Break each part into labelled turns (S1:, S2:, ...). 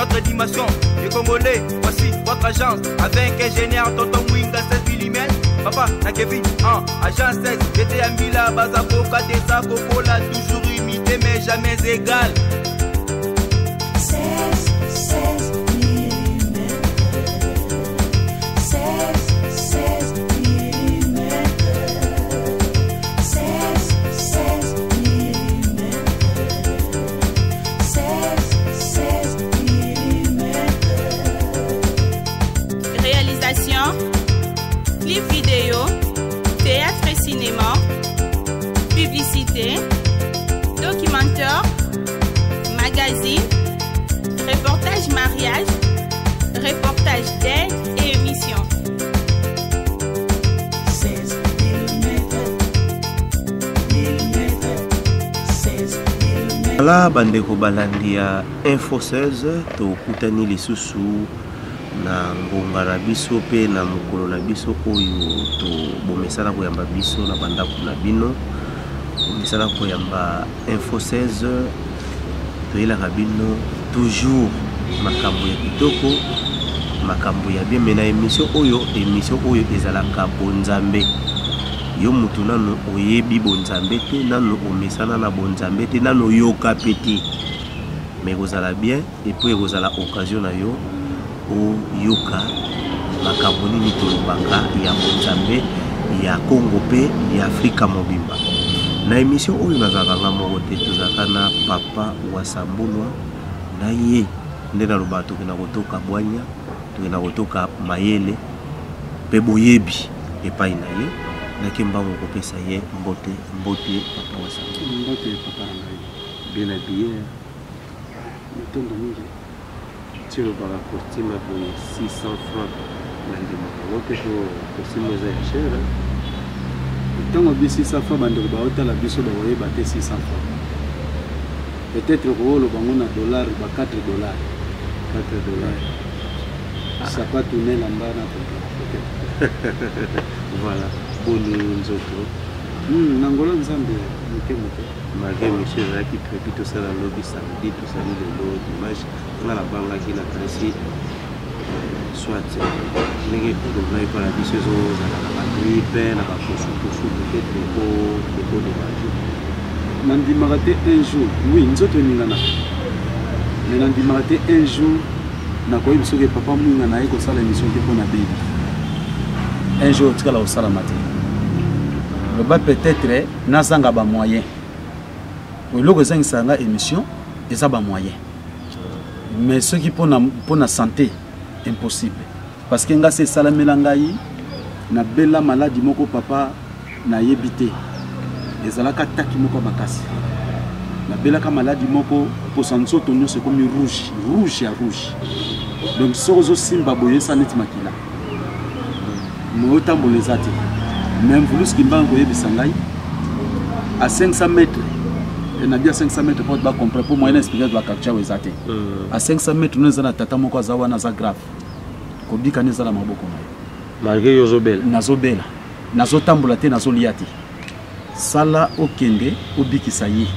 S1: Votre animation, les Congolais, voici votre agence. Avec ingénieur Tonton Mwinga 16 mm. Papa, na Kevin, en agence 16. J'étais à Mila, Bazaboka, Desa, Coca, toujours imité, mais jamais égal.
S2: 16, 16 mm. 16, 16 mm. 16, 16 mm. 16, 16 mm.
S3: Réalisation, clip vidéo, théâtre et cinéma, publicité, documentaire, magazine, reportage mariage, reportage d'aide et émission.
S2: 16 mm. Mm. 16 mm.
S4: Ala bandeko balandi ya Info 16, tokutani lisusu na ngonga na biso pe na mokolo na biso oyo tobomesana koyamba biso na bandako na bino. Bomesana koyamba Info 16, toyelaka bino toujours makambo ya kitoko, makambo ya bien. Mais na émission oyo, émission oyo ezalaka bonzambe. Yo mutu nanu oyebi bonzambe te, nanu omesana na bonzambe te, nanu oyoka pe te, mais ekozala bien et puis ekozala occasion na yo oyoka makambo nini tolobaka ya bonzambe ya Congo pe ya Afrika mobimba. Na émission oyo nazalaka nga moko te, tozalaka na papa Wasambulwa na ye nde nalobaka tokenda kotoka bwanya, tokenda kotoka mayele pe boyebi epai na ye. Nake mbangu kopesa ye mbote. Mbote papa Wasambulwa.
S5: Mbote papa na ngai, bien habillé, matondo mingi.
S6: Ti olobaka costume ya boye 600 francs na ndimaka yango te, po costume eza ya cher.
S5: Ntango bi 600 francs, bandeko baotala biso bakoyeba te 600 francs. Peut-être okoloba yango na dollar, ba 4 dollars.
S6: 4 dollars.
S5: Sapatu ne lamba na pantalon.
S6: Voilà, boni nzoto.
S5: Na ngolo Nzambe moke moke.
S6: Malgré monsieur ezalaki prévu tosala lobi samedi, tosali lelo dimanche. Nga nabangaki, nakanisi soit ndenge corona epa na biso ezozala na bagrippe na bakosukosu, peut-être ekodérange.
S5: Nandimaka te un jour, oui, nzoto eninganaka, mais nandimaka te un jour nakoyebi soki papa Mwinga naye kosala émission te mpo na bebi. Un jour otikala kosalama te. Loba peut-être nazanga bamoyen, eloko ezangisaka nga émission eza bamoyen, mais soki mpona santé, impossible, parce que nga se esalamela ngai, nabela maladi moko papa nayebi te, ezalaka taki moko ya makasi. Nabelaka maladi moko, posa nzoto nyonso ekomi rouge, rouge ya rouge. Donc soki ozosimba boye esa neti makila, moyo otambola eza te. Mais mvulusi Kimbangu koyebisa ngai à 500 mètres, nabi à 500 mètres po bacomprendre, po moyen expliquer baquartier awa eza te. À 500 mètres no eza na tata moko aza wana, aza grave, kobika nde eza na maboko na ye.
S6: Malgré yo ozobela?
S5: Nazobela, nazotambola te, nazolia te. Sala okende obikisa ye,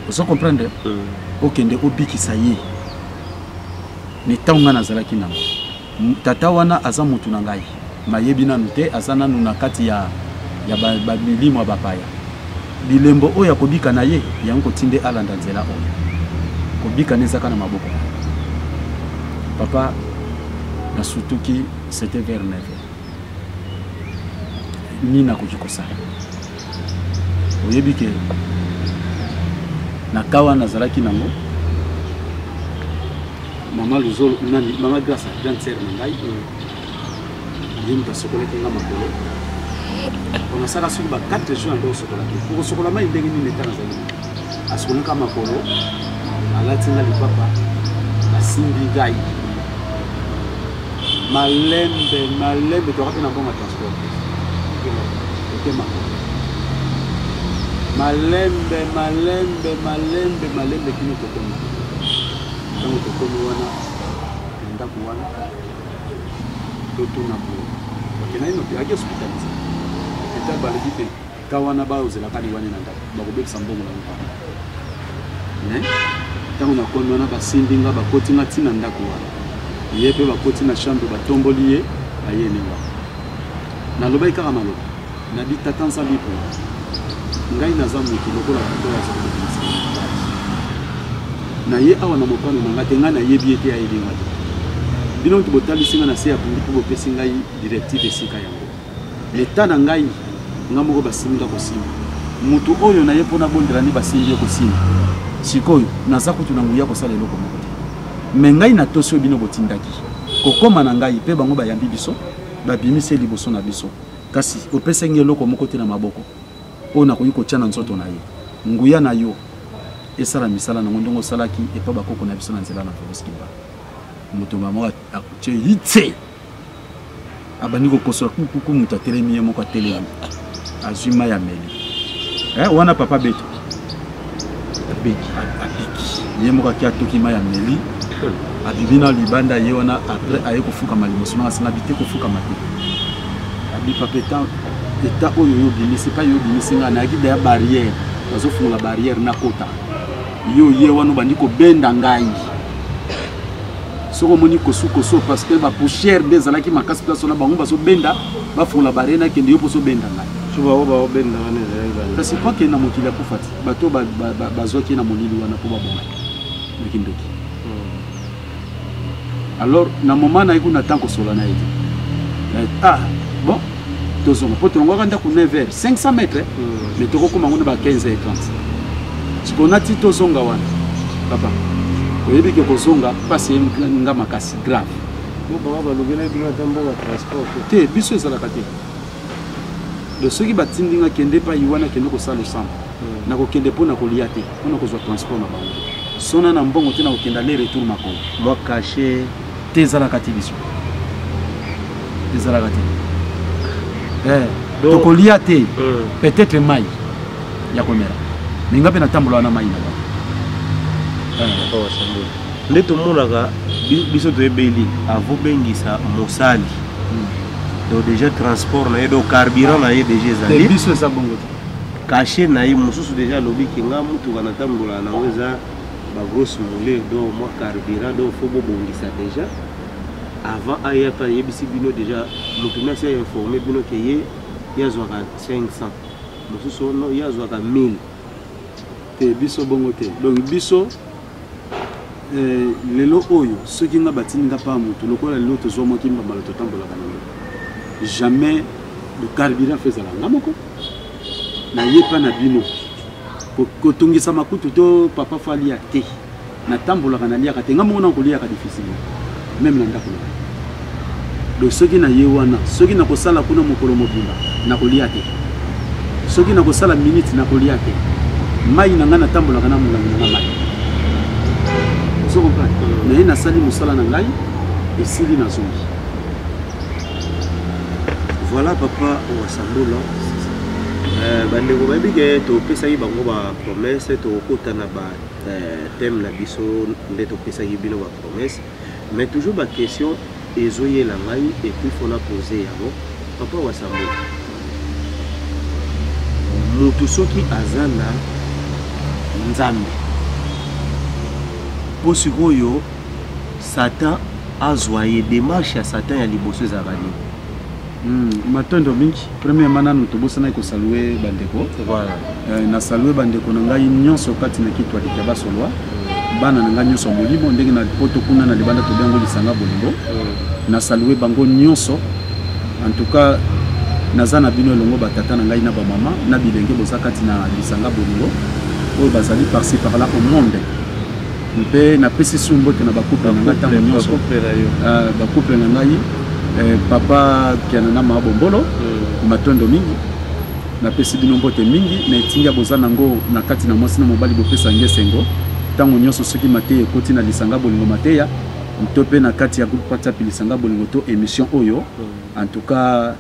S5: ozo comprendre? Okende obikisa ye. Ne ntango ngai nazalaki nango, tata wana aza motu na ngai, mayebi nanu te, aza nanu na kati ya bamilimo ya bapaya. Bilembo oyo akobika na ye, yango kotinde alanda nzela oyo kobika nde ezaka na maboko. Papa, nasutuki, c'était vers 9 heures. Nini nakoki kosala? Oyebi ke na kawa nazalaki nango, mama Luzolo nani, mama Grâce, grande sœur na ngai, ye moto asokolaki nga makolo. Onasala soki ba 4 jours ando osokolaki, okosokola mai ndenge nini? Eta nazali, asokolaka makolo, alati nga lipapa, asimbi ngai malembe malembe, toka mpe na mbongo ya transport oke makolo malembe malembe malembe malembe kino tokomi. Ntango tokomi wana na ndako wana, totuna boye, bakendaki noki ayaki hospitalisé, hôpital balobi te ka wana baozelaka liwani na ndako, bakobebisa mbongo na ngo. Mais Ntango nakomi wana, basimbi nga, bakoti nga ntina ndako wana, ye mpe bakoti na chambre, batomboli ye, bayeli nga. Nalobaki kaka maloba nabi: "Tata Nzambe, mpo ngai naza motu lokola moto oyo aza kobimisa na ye awa na mokano na ngai te. Ngai nayebi ye te, ayebi nga te. Bino moto botalisi ngai na se ya pundu mpo bopesi ngai directive esika yango. Leta na ngai, nga moko basimbi nga kosimba moto oyo na ye mpo nabondela nde basimbi ye kosimba. Sikoyo naza kutu na nguya kosala eloko moko te, me ngai natosi oyo bino botindaki kokóma na ngai." Mpe bango bayambi biso, babimisi ye liboso na biso, kasi opesaki ngai eloko moko te na maboko oyo nakoki kotia na nzoto na ye. Nguya na yo esala misala nango ndenge osalaki epa bakoko na biso na nzela na Volos Kimba. Moto moko atie itse, abandi kokosola kukuku, moto atelemi, ye moko atelemi, azwi mai, ameli. Wana papa Beto
S4: abiki.
S5: Abiki ye moko, aki atoki mai, ameli, abimi na libanda. Ye wana après aye kofukama liboso nanga, asenga bi te kofukama te. Abi: "Papa, eta oyo yo obimisi pa yo obimisi ngai, nayaki deya barrière, bazofungola barrière nakota, yo ye wana obandi kobenda ngai. Soki omoni kosukosu, parce que bapoussière nde ezalaki makasi place wana, bango bazobenda, bafungola barrière nakende, yo mposo obenda ngai."
S6: So bango baobenda wana ezalaki bani?
S5: Kasi po akende na mokili akufa ti bato bazwaki ye na molili wana mpo baboma ye na kindoki. Alors na moment naye kuna, ntan kosola na ye te. Ah bon, tozonga mpo tolongwaka ndako 9 heures, 500 mètres, mais tokokóma ngo na ba 15 heures 30. Sikoyo nati tozonga wana, papa, oyebi ke kozonga mpasi nga makasi grave.
S6: Bo bango balobela bino ata mbongo ya transport
S5: te? Te, biso ezalaka te. Donc soki batindi nga kende epai wana, kende kosala losambo, nakokende mpo na kolia te, mpo na kozwa transport na bango sona na mbongo te, nakokende aller retour makolo.
S4: Mwa cachet?
S5: Te, ezalaka te. Biso ezalaka te. Tokolia te, peut-être mai ya komela, me nga mpe natambola wana mai na bango.
S4: Papa Wasamboli, nde tomonaka biso toyebeli avobengisa mosali, donc déjà transport na ye, donc carburant na ye déjà
S5: te.
S4: Ezali.
S5: Biso eza bongo te.
S4: Cachet na ye mosusu déjà alobi ke nga mutuka natambola nango eza bagrosse moulure, donc mwa carburant, donc faut bobongisa déjà avant aya. Mpe ayebisi bino déjà, motu nyonso ainforme bino ke ye ye azwaka 500, mosusu ono ye azwaka 1000.
S5: Te, biso bongo te. Donc biso lelo oyo soki nga batindi nga pa motu lokola lelo tozwa mwaki mbambala, totambolaka nango jamais. Le carburant fe ezala nga moko nayepa na bino kotungisa makutu to papa fo alia te. Natambolaka, naliaka te, nga moko na koliaka difficilement même na ndako na ngai. Donc soki na ye wana, soki nakosala kuna mokolo mobimba, nakolia te. Soki nakosala minute, nakolia te. Mai na ngai, natambolaka na molangi na ngai mai. Ozo comprendre? Na ye nasali mosala na ngai, esili, nazongi.
S4: Voilà, papa Wasambola. Bandeko bayebi ke topesaki bango bapromesse, tokokota na bathème na biso nde topesaki bino bapromesse, mais toujours baquestion ezoyela ngai et puis faut na pose yango. Papa Wasambola, motu soki aza na Nzambe, mpo sikoyo Satan azwa ye, démarche ya Satan ya liboso ezalaka nini?
S5: Matondo mingi. Premièrement nanu tobosanaki kosaluer bandeko.
S4: Voilà.
S5: Nasaluer bandeko na ngai nyonso kati na Kitwaliki ya Basolwa, bana na ngai nyonso ya molimo, ndenge na poto kuna na libanda tobengo Lisanga Bolingo. Nasaluer bango nyonso. En tout cas naza na bino elongo, batata na ngai na bamama na bilenge boza kati na Lisanga Bolingo oyo bazali par-ci par-là au monde. Mpe napesi su mbote na bacouple na ngai ntango nyonso.
S6: Bacouple na yo.
S5: Bacouple na ngai, papa Kiana na mama Bombolo, matondo mingi. Napesi bino mbote mingi na etingi ya boza nango na kati na mwasi na mobali. Bopesa nge esengo ntango nyonso soki mateya ekoti na Lisanga Bolingo, mateya to mpe na kati ya groupe WhatsApp Lisanga Bolingo to émission oyo. En tout cas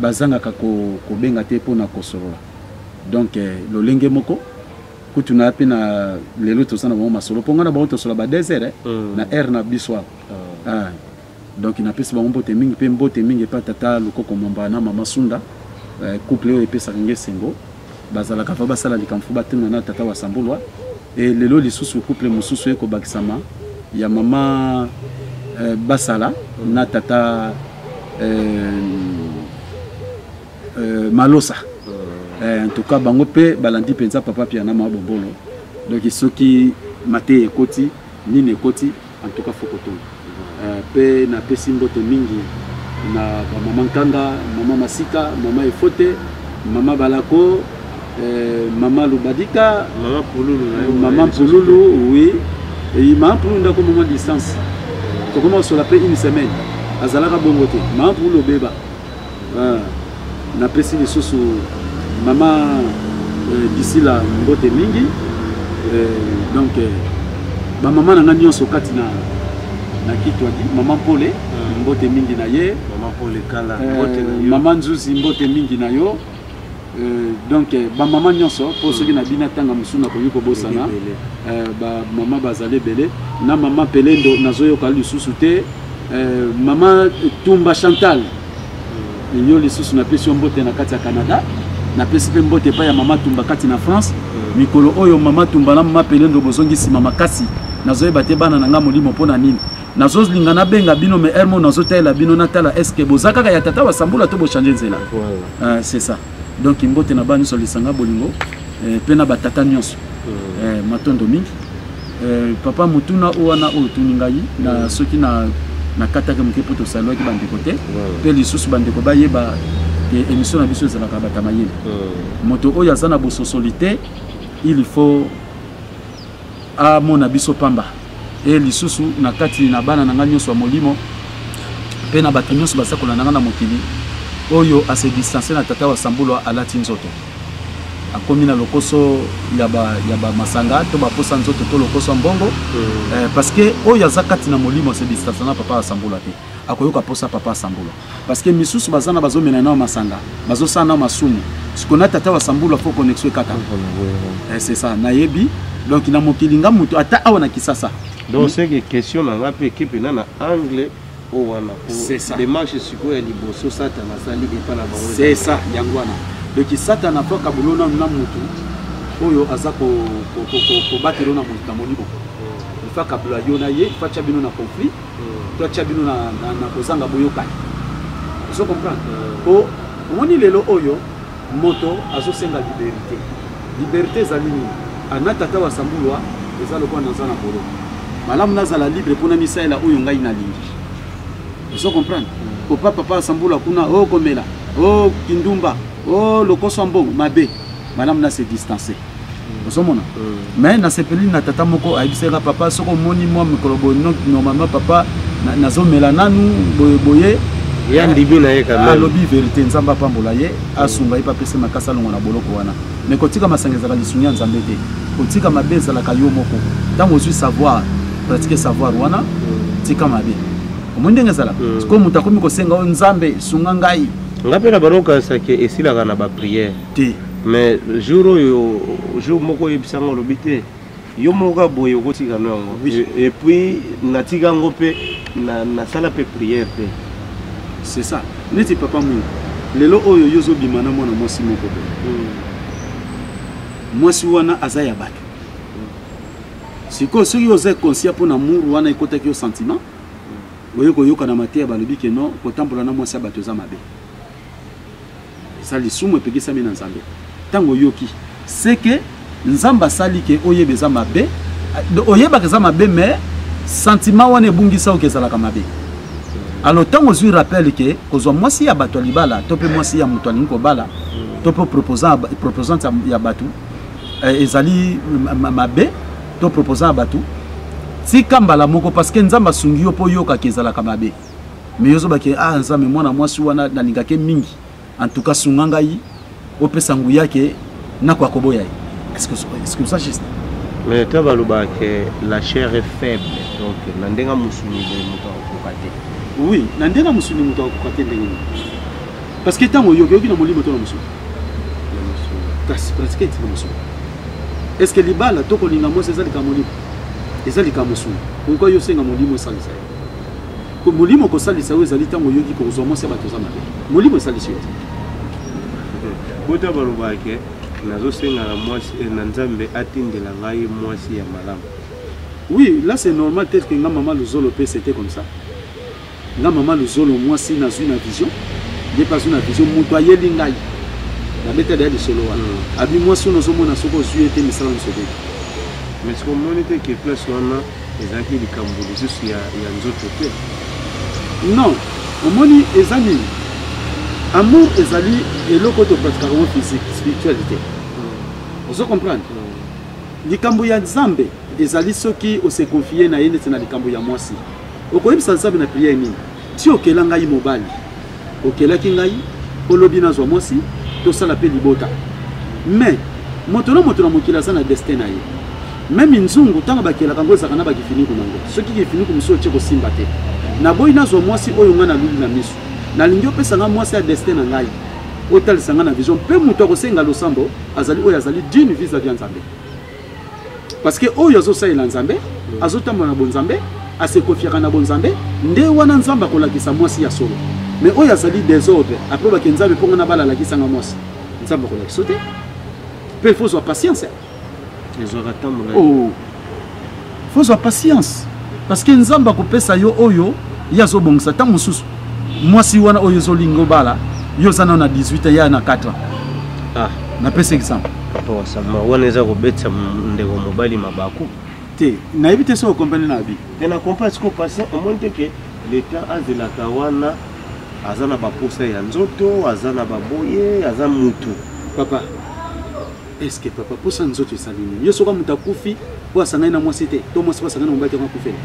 S5: bazangaka kobenga te mpona kosolola. Donc lolenge moko kutu na mpe na lelo toza na bango masolo, mpo ngai na bango tosola ba 2 heures na heure na biso awa. Ah, donc napesi bango mbote mingi, mpe mbote mingi epa tata Lokoko Mwamba na mama Sunda. Couple oyo epesaka nge esengo, bazalaka va basala likambo fo batuna na tata Wasambulwa. E lelo lisusu couple mosusu ekobakisama ya mama Basala na tata Malosa. En tout cas bango mpe balandi mpenza papa Piana ma Bombolo. Donc soki mateya ekoti, nini ekoti, en tout cas faut kotonga. Mpe napesi mbote mingi na bamama Nkanga, mama Masika, mama Efote, mama Balako, mama Lubadika,
S6: mama Pululu na yo,
S5: mama Pululu, oui. Et mama Pululu ndako mama distance. Tokoma kosola mpe une semaine azalaka bongo te. Mama Pululu obeba. Napesi lisusu mama Disila mbote mingi. Donc bamama na nga nyonso kati na Kitwadi, mama Mpole, mbote mingi na ye.
S6: Mama Mpole Kala, mbote na yo.
S5: Mama Nzuzi, mbote mingi na yo. Donc bamama nyonso mpo soki na bino atanga mosusu nakoki kobosana. Bamama bazali ebele. Na mama Pelendo nazoyoka lisusu te. Mama Tumba Chantal, yo lisusu napesi yo mbote na kati ya Canada. Napesi mpe mbote epai ya mama Tumba kati na France. Mikolo oyo mama Tumba na mama Pelendo bozongi nsima makasi. Nazoyeba te bana na nga molimo mpo na nini. Nazolinga nabenga bino me hermo nazotalela bino natala est-ce que boza kaka ya tata Wasambula to bochange nzela. C'est ça. Donc mbote na bana nyonso lisanga bolingo, mpe na batata nyonso. Matondo mingi. Papa motuna oyo wana oyo otuni ngai na soki na nakataki moke mpo tosalwaki bandeko te. Mpe lisusu bandeko bayeba ke émission na biso ezalaka bato ya mayele. Moto oyo aza na bososoli te, il faut amona biso pamba. E lisusu na kati na bana na ngai nyonso ya molimo mpe na bato nyonso basakola na ngai na mokili oyo ase distance na tata wa Sambulwa, alati nzoto akomi na lokoso ya ba masanga to baposa nzoto to lokoso ya mbongo. Parce que oyo aza kati na molimo ase distance na papa Asambulwa te, akoyoka posa papa Asambulwa. Parce que misusu baza na bazomela nao masanga, bazosala nao masumu. Sikoyo na tata wa Sambulwa fo connexion ekata. C'est ça, nayebi. Donc na mokili nga moto ata awa na Kisasa.
S6: Donc c'est que question na nga mpe ekepe na na angle oyo wana po
S5: C'est ça.
S6: démarche sikoyo ya liboso Satana asali epa na bango.
S5: C'est ça, yango wana. Donc Satana fo akabulo nanu na motu oyo aza kobatela na motu na molimo. Il faut akabula yo na ye, il faut atia bino na conflit, to atia bino na kozanga boyokani. Ozo comprendre? Po omoni lelo oyo moto azosenga liberté. Liberté ezali nini? Ana tata wa Sambulwa eza lokola naza na boloko. Malamu nazala libre mpona misalela oyo ngai nalingi. Ozo comprendre? Opa papa Sambulwa kuna o komela, o kindumba, o lokoso ya mbongo mabe. Malamu na se distancer. Ozomona? Mais nasepeli na tata moko ayebisaka papa soki omoni mwa mikolo boye, no, normalement papa nazomela nanu boye boye.
S6: Ya ndimi na ye quand même.
S5: Alobi vérité, Nzambe apambola ye, asunga ye pe apesa makasi alongwa na boloko wana. Mais kotika masanga ezalaka lisungi ya Nzambe te. Kotika mabe ezalaka yo moko. Ntango ozwi savoir, pratique savoir wana, tika mabe. Omoni ndenge ezalaka? Sikoyo moto akomi kosenga oyo Nzambe sunga ngai.
S6: Nga mpe na balokanisa ke esilaka na ba prière.
S5: Te.
S6: Mais jour oyo, jour moko oyebisa nga olobi te, yo moko kaka boye okotika no yango.
S5: Oui.
S6: Et puis natika yango mpe nasala mpe prière te.
S5: C'est ça. Neti papa Mwinga, lelo oyo yo ozobima na mwana mwasi moko boye. Mwasi wana aza ya bato. Sikoyo soki oza conscient mpo na amour wana ekotaki yo sentiment, oye koyoka na mateya balobi ke non, kotambola na mwasi ya bato eza mabe. Eza lisumu epekisami na Nzambe. Ntango oyoki, c'est que Nzambe asali ke oyeba eza mabe, oyebaka eza mabe mais sentiment wana ebungisa oyo ezalaka mabe. Alors ntango ozwi rappel ke kozwa mwasi ya bato ya libala to mpe mwasi ya moto alingi kobala to mpe proposante ya bato ezali mabe to proposant ya bato, tika mbala moko parce que Nzambe asungi yo mpo oyokaka ezalaka mabe. Mais yo ozobaki, ah, Nzambe, mwana mwasi wana nalingaki mingi, en tout cas sunga ngai opesa nguya ke nakoya koboya ye. Est-ce que ça juste?
S6: Mais toi balobaka ke la chair est faible, donc na ndenge ya mosuni boye moto akokoka te.
S5: Oui, na ndenge ya mosuni moto akokoka te ndenge nini? Parce que ntango oyoki, oyoki na molimo to na mosuni?
S6: Na mosuni.
S5: Kasi pratique eti na mosuni. Est-ce que libala to kolinga mwasi eza likambo molimo? Eza likambo mosuni. Pourquoi yo osenga molimo esalisa ye? Ko molimo kosalisa yo ezali ntango oyoki kozwa mwasi ya bato eza mabe. Molimo esalisi yo te.
S6: Bota balobaka ke Nazosenga na mwasi eh, na Nzambe atindela ngai mwasi ya malamu.
S5: Oui, là c'est normal, peut-être que nga mama Luzolo pe c'était comme ça. Nga mama Luzolo mwasi nazwi na vision, ye pe azwi na vision, moto ayeli ngai. Nabeta deja lisolo wana. Abi mwasi oyo nazomona soki ozwi ye te misala nyonso ebeti.
S6: Mais soki omoni te ke place wana ezalaki likambo lisusu ya, ya nzoto te.
S5: Non, omoni eza nini? Amour ezali eloko oyo topratikaka yango physique, spirituel te. Ozo comprendre? Likambo ya Nzambe ezali soki o se confier na ye neti na likambo ya mwasi. Okoyebisa Nzambe na prière nini? Ti okela ngai mobali, okelaki ngai po lobi nazwa mwasi, tosala pe libota. Mais moto na moto na mokili aza na destin na ye. Meme nzungu tango bakelaka yango ezalaka na ba kifiniku na yango. Soki kifiniku mosusu otie ekosimba te. Naboyi nazwa mwasi oyo ngai naluli na miso. Nalingi opesa ngai mwasi ya destin na ngai. Otalisa ngai na vision. Pe moto akosenga losambo azali oyo azali digne vis-à-vis ya Nzambe. Parce que oyo azosalela Nzambe, azotambola na bonzambe, ase confiaka na bonzambe, nde wana Nzambe akolakisa mwasi ya solo. Mais oyo azali desordre, après bake Nzambe mpo nga nabala alakisa nga mwasi. Nzambe akolakisa te. Pe il faut zwa patience.
S6: Ezwaka temps molai.
S5: Oh. Faut zwa patience. Parce que Nzambe akopesa yo oyo ye azobongisa ntango mosusu mwasi wana oyo ozolinga obala yo oza nano na 18 ans ya na 4 ans.
S6: Ah.
S5: Napesa exemple.
S6: Papa Wasama, wana eza kobetisa ndeko mobali mabaku.
S5: Te, nayebi te soki okomprendre na abi.
S6: Te na comprendre sikoyo patient omoni te ke l'etat azelaka wana aza na baposa ya nzoto, aza na baboye, aza mutu.
S5: Papa, est-ce que papa posa nzoto esali nini? Yo soki moto akufi po asangani na mwasi te, to mwasi po asangani na mobali te, akufeli.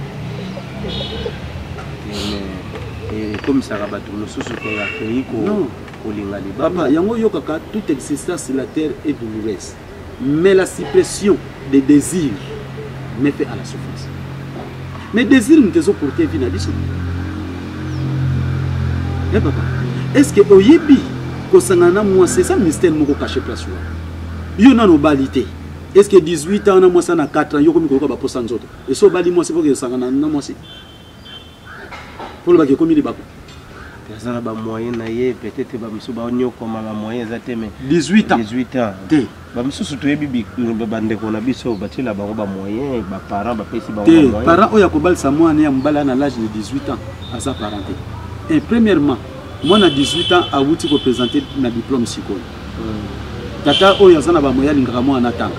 S6: Mais ekomisaka bato mosusu ke akei ko kolinga libala.
S5: Papa, yango yokaka toute existence sur la terre est douloureuse. Mais la suppression des désirs met fin à la souffrance. Mais désir moto ezo porter vie na biso. Eh papa, est-ce que oyebi kosangana na mwasi eza mystère moko caché place wana? Yo nano obali te. Est-ce que 18 ans na mwasi na 4 ans yo komi koyoka baposa nzoto? Esi obali mwasi mpo kosangana na mwasi? Mpo olobaki ekomi libaku.
S6: Aza na ba moyen na ye, peut-être ba misusu ba nyokoma ba moyen eza te mais
S5: 18 ans.
S6: 18 ans.
S5: Te.
S6: Ba misusu toyebi ba ndeko na biso batiela bango ba moyen, ba parents bapesi bango
S5: Te,
S6: ba moyen.
S5: parent oyo akobalisa mwana ya mobali na l'âge de 18 ans aza parent te. Et premièrement, mwana 18 ans awuti ko présenter na diplôme sikoyo. Tata oyo aza na ba moyen alingaka mwana atanga.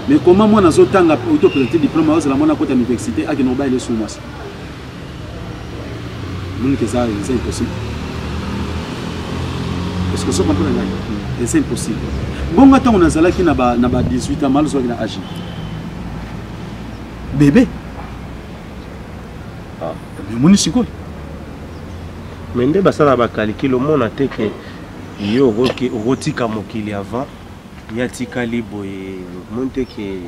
S5: Mais comment mwana azotanga auto présenter diplôme azala mwana akota université akende kobalela ye mwasi? Monike eza eza impossible. Est-ce que ozo comprendre ngai? Eza impossible. Bongo ntango nazalaki na ba na ba 18 ans, malozwaki na âge. Bébé.
S6: Ah.
S5: Mais omoni sikoyo.
S6: Mais nde basala ba calcul omona te ke yo okotika mokili avant ye atikali boye omoni te ke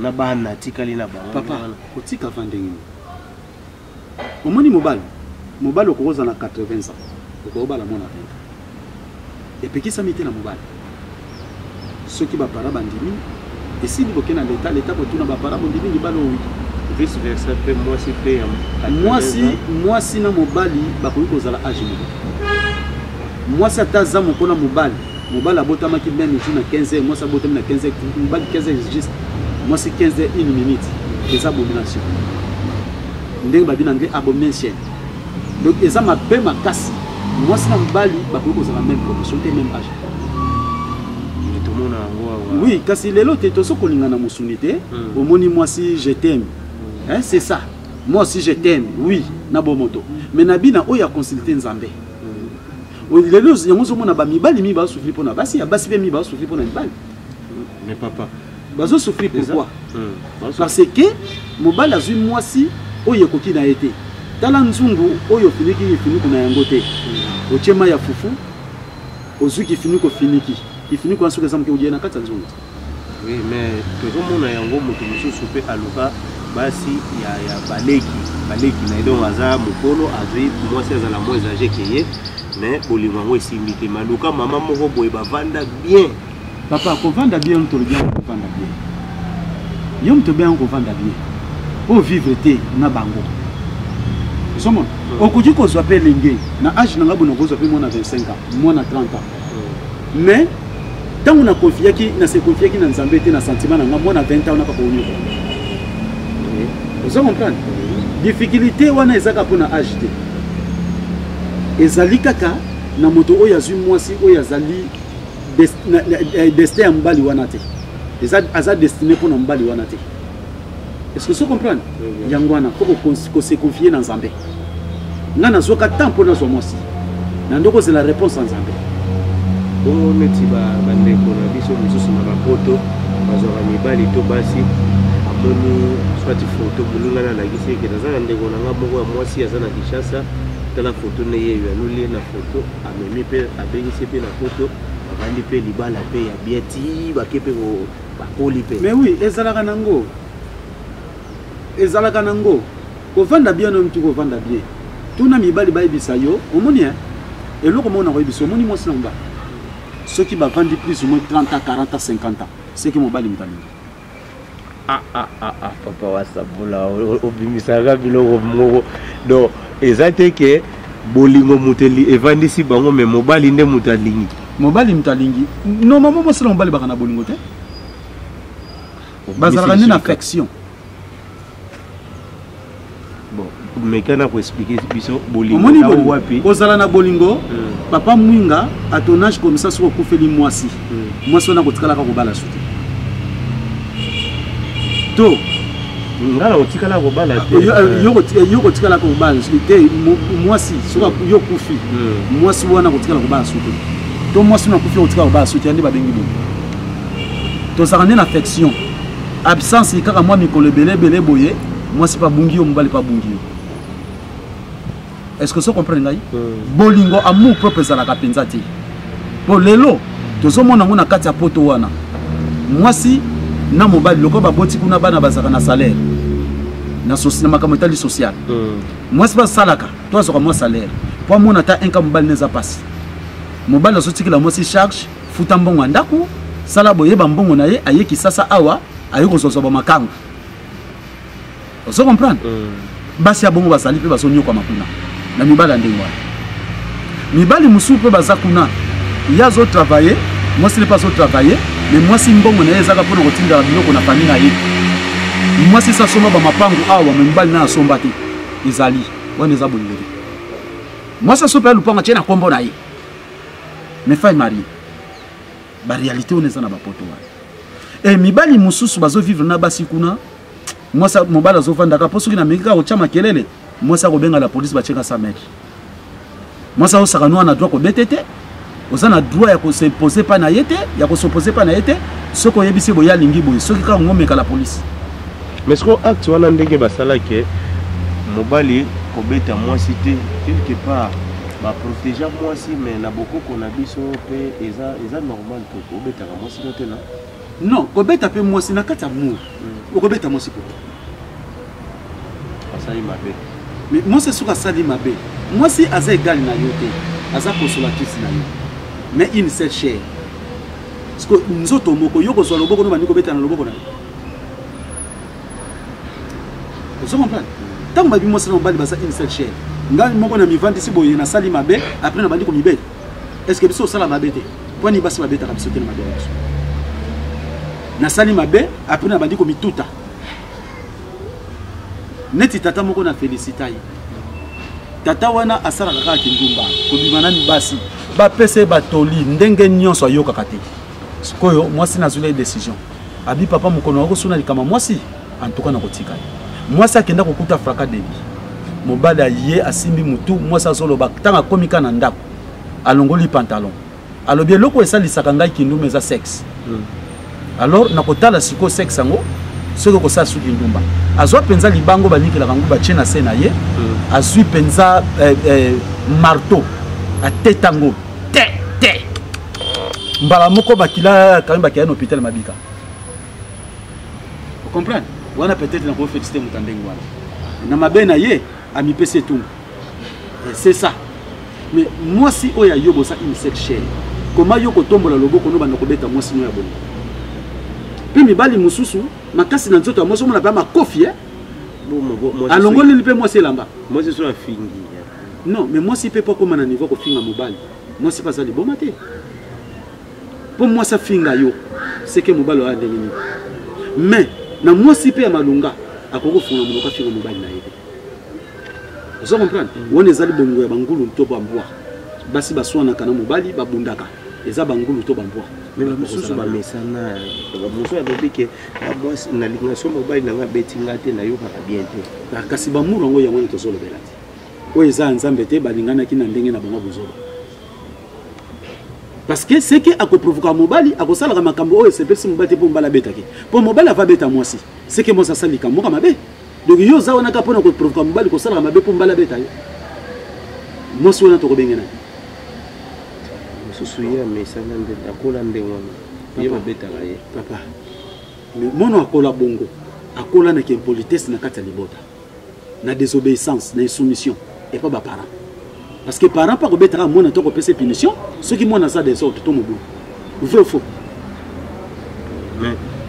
S6: na bana atikali na bango.
S5: Papa, kotika avant ndenge nini? Omoni mobali, mobali okoki kozala na 80 ans, okoki kobala mwana 20 ans. Epekisami te na mobali. Soki ba parents bandimi, esili boke na leta, leta kotuna ba parents bondimi libala oyo oui.
S6: Vice versa pe mwasi pe ya
S5: mwasi, mwasi na mobali bakoki kozala age moko. Mwasi ata aza moko na mobali, mobali abotamaki meme jour na 15 heures, mwasi abotami na 15 heures, mobali 15 heures juste, mwasi 15 heures une minute, eza abomination. Ndenge babi na anglais abomination. Donc eza mabe makasi. Mwasi na mobali bakoki kozala même promotion te, même âge.
S6: Tomona yango awa.
S5: Oui, kasi lelo te tozo kolinga na mosuni te. Omoni mwasi je t'aime. Hein, c'est ça. Moi aussi je t'aime. Oui, na bomoto. Mais na bina oyo a consulter Nzambe. Lelo yango ozomona ba mibali mingi bazo souffrir pona basi, ya basi pe mingi bazo souffrir pona mibali.
S6: Mais papa,
S5: bazo souffrir pourquoi? Parce que mobali azwi mwasi oyo ekoki na ye te. Tala nzungu oyo ofiniki kifiniko na yango te. Otie mai ya fufu, ozwi kifiniko ofiniki. Kifiniko wana soki eza moke olie na kati ya nzungu.
S6: Oui, mais tozomona yango moto mosusu pe aluka basi ya, ya baleki, baleki na ye, donc aza mokolo, azwi mwasi azala moins âgé que ye, mais bolingo yango esimbi te. Mais aluka mama moko boye bavanda bien.
S5: Papa, kovanda bien, tolobi yango kovanda bien. Yo moto obenga kovanda bien. Po vivre te na bango. Ozomona? Okoki kozwa pe elenge. Na âge na nga boye nakozwa pe mwana 25 ans, mwana 30 ans. Mais Ntango nakonfiaki, nase confiaki na Nzambe te, na sentiment na nga, mwana 20 ans naka koyoka. Ozo comprendre? Difficulté wana ezaka mpo na age te, ezali kaka na moto oyo azwi mwasi oyo azali destin ya mobali wana te, eza aza destiné mpo na mobali wana te. Est-ce que ozo comprendre? Yango wana faut kose confier na Nzambe. Nga nazwaka temps mpo nazwa mwasi, na nde kozela réponse ya Nzambe.
S6: Bongo neti bandeko na biso mosusu na bapoto bazwaka mibali to basi, amoni soit photo, moninga na alakisi eke naza na ndeko na nga moko ya mwasi aza na Kinshasa, tala photo ne ye yo, aluli ye na photo, amemi mpe abengisi mpe na poto, bavandi mpe libala mpe ya bien ti bake mpe bakoli mpe.
S5: Mais oui, ezalaka nango, ezalaka nango kovanda bien oyo mutu kovanda bien. Tuna mibali bayebisa yo. Omoni, hein, eloko moko nakoyebisa, omoni mwasi na mobali soki bavandi plus ou moins 30 ans, 40 ans, 50 ans, seki mobali moto alingi.
S6: Ah, ah, ah, ah, papa Wasabola, obimisaka biloko moko. Donc eza te ke bolingo moto evandisi bango, mais mobali nde moto alingi.
S5: Mobali moto alingi. Normalement mwasi na mobali baka na bolingo te, bazalaka nde na affection.
S6: Bon, meka na koexpliquer biso bolingo.
S5: Omoni
S6: na
S5: bolingo
S6: wapi?
S5: Kozala na bolingo, papa Mwinga, à ton âge comme ça, soki okufeli mwasi, mwasi wana kotikalaka kobala su te to
S6: Nga na kotikala kobala te.
S5: Yo kotikala kobala su te. Mwasi soki yo okufi, mwasi wana kotikala kobala su te, to mwasi wana akufi, kotikala kobala su te. Nde babengi bolingo. Tozalaka nde na affection. Absence kaka mwa mikolo ebele ebele boye, mwasi mpe abungi yo, mobali mpe abungi yo. Est ce que ozo comprendre ngai? Bolingo, amour propre ezalaka mpenza te, po lelo tozomona yango na kati ya poto wana, mwasi na mobali lokola baboti kuna bana, bazalaka na salaire na makambo etali social. Mwasi mpe asalaka to azwaka mwa salaire po amona ata inka mobali ne eza mpasi. Mobali azotikela mwasi charge, futa mbongo ya ndako, sala boyeba mbongo na ye, aye Kisasa awa, aye kozwazwa bamakango. Ozo comprendre? Basi ya bongo bazali mpe bazonyokwama kuna na mibali ya ndenge wana. Mibali mosusu mpe baza kuna, ye azotravaille, mwasi ne mpe azotravaille, mais mwasi mbongo na ye ezaka mpona kotindaka biloko na famille na ye. Mwasi si asomba bamapangu awa, mais mobali na asomba te. Ezali wana, eza bolingo te. Mwasi asopa ya lupango, atie na nkombo na ye, mais femme mariée. Baréalité wana eza na bapoto wana. E mibali mosusu bazovivre na basi kuna, mwasi mobali azovandaka mpo soki nameki kaka kotya makelele, mwasi akobenga la police, batieka 100 mètre. Mwasi azosaka no wana droit kobete te, oza na droit ya kos'impose pa na ye te, ya kos'oppose pa na ye te. Soki oyebisi boye, alingi boye, soki kaka ngomeka la police.
S6: Mais sikoyo acte wana ndenge basalaki mobali kobeta mwasi te, quelque part baprotéger mwasi, mais na bokoko na biso mpe eza normal to kobetaka mwasi no te na
S5: Non, kobeta mpe mwasi na kati ya amour, okobeta mwasi po
S6: asali mabe.
S5: Mais mwasi soki asali mabe, mwasi aza égale na yo te, aza consolatrice na yo, mais une seule chair. Parce que nzoto moko, yo kozwa loboko no bandi kobeta na loboko na yo. Ozo comprendre? Ntango babi mwasi na mobali baza une seule chair, ngai moko na mivandisi boye, nasali mabe, après na bandi komibeta. Est ce que biso osala mabe te? Mpo nini basi babetaka biso te na mabe na biso? Nasali mabe, après na bandi komituta neti tata moko na félicita ye. Tata wana asalaka kaka kindumba, kobima na basi, bapesa ye batoli ndenge nyonso, ayokaka te. Sikoyo mwasi nazwila ye décision, abi papa mokolo nakosuna likama mwasi, en tout cas nakotika ye. Mwasi akenda kokuta fraka debi, mobali aye, asimbi mutu mwasi, azoloba. Ntango akomi ka na ndako, alongoli pantalon, alobi: eloko esalisaka ngai kindumba eza sexe. Alors nakotala sikoyo sexe yango soki okosala suki ndumba. Azwa mpenza libango banikelaka yango, batie na se na ye, azwi mpenza marteau, ateta yango te te, mbala moko bakila kami, bakaya na hôpital mabika. Ocomprendre wana? Peut-être nakofélicité moto ya ndenge wana na mabe na ye, amipesi etumbu. C'est ça. Mais mwasi oyo ya yo, boza une seule chair, koma yo kotombola loboko no banda kobeta mwasi no ya bolingo. Mpe mibali mosusu makasi na nzoto ya mwasi, omona mpe makofi, eh? Alongoleli mpe mwasi elamba.
S6: Mwasi so afingi.
S5: Non, mais mwasi mpe po akóma na niveau kofinga mobali, mwasi mpe aza liboma te. Mpo mwasi afinga yo, seke mobali oya ndenge nini? Mais na mwasi mpe ya malonga akoki kofunga monoko afinga mobali na ye te. Ozo comprendre? Wana ezali bolingo ya bangulu to bambwa. Basi baswanaka na mobali, babundaka. Eza bangulu to bambwa.
S4: Mais bamosusu bamesana, mosusu alobi ke mwasi nalinga so mobali na nga abeti nga te, nayokaka bien te.
S5: Ah, kasi bamuru yango yango wana tozolobela te. Oyo eza ya Nzambe te, balinganaki na ndenge na bango bozoba. Parce que ce que akoprovoka mobali, akosalaka makambo oyo esepelisi mobali te mpo mobali abetaki. Mpo mobali ava abeta mwasi, ce que mwasi asali likambo moko mabe. Donc yo oza wana kaka mpona koprovoka mobali kosalaka mabe mpo mobali abeta yo. Mwasi wana tokobenge nani?
S4: Mosusu ye amesana nde akola ndenge wana, ye babetaka ye.
S5: Papa, mais mono akola bongo, akola na impolitesse na kati ya libota, na désobéissance, na insoumission epa ba parents. Parce que parents pa kobetaka mwana to kopesa punition soki mwana aza désordre to mobulu. Vrai ou faux?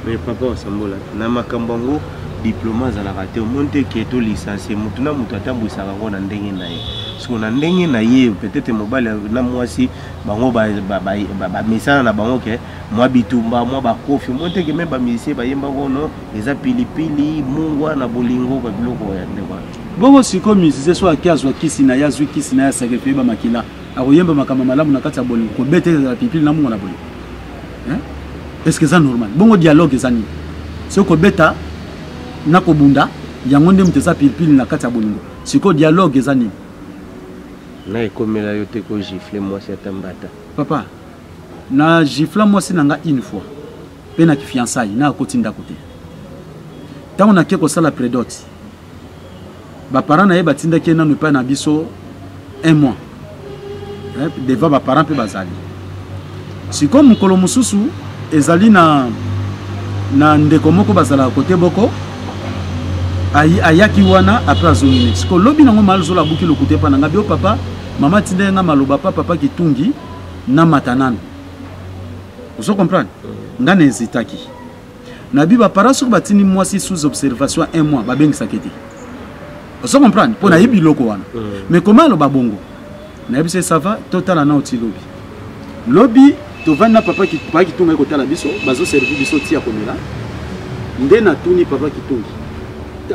S4: Mais papa Wasambola, na makambo yango diplôme azalaka te, omoni te ke to licencie motu na motu atambwisaka yango na ndenge na ye. Siko na ndenge na ye, peut-être mobali na mwasi bango bamesana na bango ke mwa bitumba mwa bakofi, omoni te ke me bamusicien bayembaka ono eza pilipili mungwa na bolingo ba biloko ya ndenge wana.
S5: Bongo sikoyo musicien so ake azwa kisi na ye, azwi kisi na ye, asakrifie bamakila, akoyemba makambo malamu na kati ya bolingo, kobeta ezala pilipili na mungwa na bolingo. Hein? Est-ce que eza normal? Bongo dialogue eza nini? Soki kobeta na kobunda yango nde moto eza pilipili na kati ya bolingo. Sikoyo dialogue eza nini?
S4: Na ekomela yo te ko gifle mwasi ata mbata.
S5: Papa, na gifla mwasi na nga une fois pe na fiançailles na akoti ndako te. Ntango nake kosala prédot, ba parents na ye batindaki ye nanu epai na biso un mois. Hein, devant ba parents pe bazali. Sikoyo mokolo mosusu ezali na ndeko moko bazalaka kote boko, ayaki wana après azongi ne. Sikoyo lobi nango Malzola abuki lokuta epai na nga, bio papa, mama atindaki nga maloba pa papa Kitungi na mata nanu. Ozo comprendre? Nga na hésitaki. Na bi ba parents soki batindi mwasi sous observation un mois babengisaki te. Ozo comprendre? Mpo nayebi biloko wana. Mais comment aloba bongo? Nayebi se ça va, totala nao ti lobi. Lobi tovandi na papa ki, papa Kitungi aye kotala biso, bazo servir biso ti ya komela. Nde natuni papa Kitungi.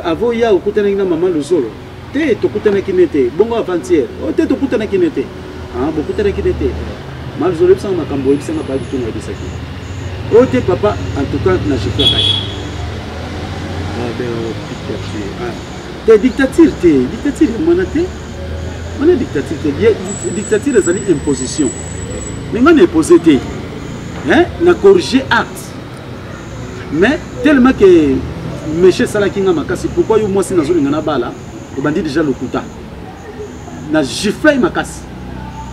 S5: Avant ya okutanaki na mama Luzolo? Te, tokutanaki ne te. Bongo avant-hier? Oh, te, tokutanaki ne te. Ah, bokutanaki ne te. Mama Luzolo yebisanga makambo, yebisanga papa Kitungi ayebisaki. Oh te papa, en tout cas na giflaka ye.
S4: Ah, ben, dictature.
S5: Ah. Te dictature te, dictature ya mwana te. Wana dictature te, dictature ezali imposition. Mais nga na imposer te. Hein, na corriger acte. Mais tellement que méché esalaki nga makasi, pourquoi yo mwasi nazolinga na bala, obandi déjà lokuta. Na gifle makasi.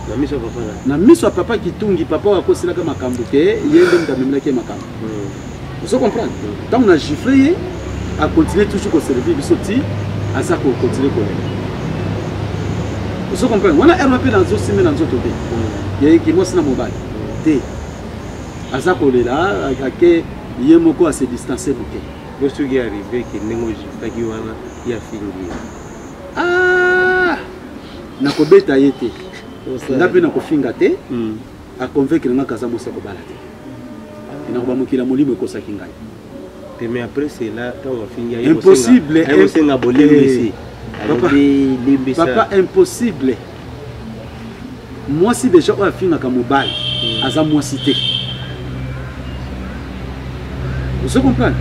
S4: Na miso ya papa
S5: na. Na miso ya papa Kitungi, papa oyo akoselaka makambo ke ye nde moto amemelaki ye makambo. Ozo comprendre? Ntango na gifle ye, a continuer toujours ko servir biso ti aza ko continuer kolela. Ozo comprendre? Wana heure mpe nazo simbe na nzoto te. Ya ki mwasi na mobali. Te. Aza kolela, ake ye moko a se distancer moke.
S4: Bo soki arrivé ke ndenge ogiflaki wana ye afingi ye.
S5: Ah! Nakobeta ye te. Nga mpe nakofinga te. A convaincre nga kaza mwasi ya kobala te. Nakoba mokili ya molimo ekosaki ngai.
S4: Te, mais après cela, ntango afingi ye,
S5: Impossible.
S4: aye kosenga bolimbisi.
S5: Eh. Papa,
S4: Alobi limbisa.
S5: Papa, impossible. Mwasi déjà oyo afingaka mobali, aza mwasi te. Ozo comprendre?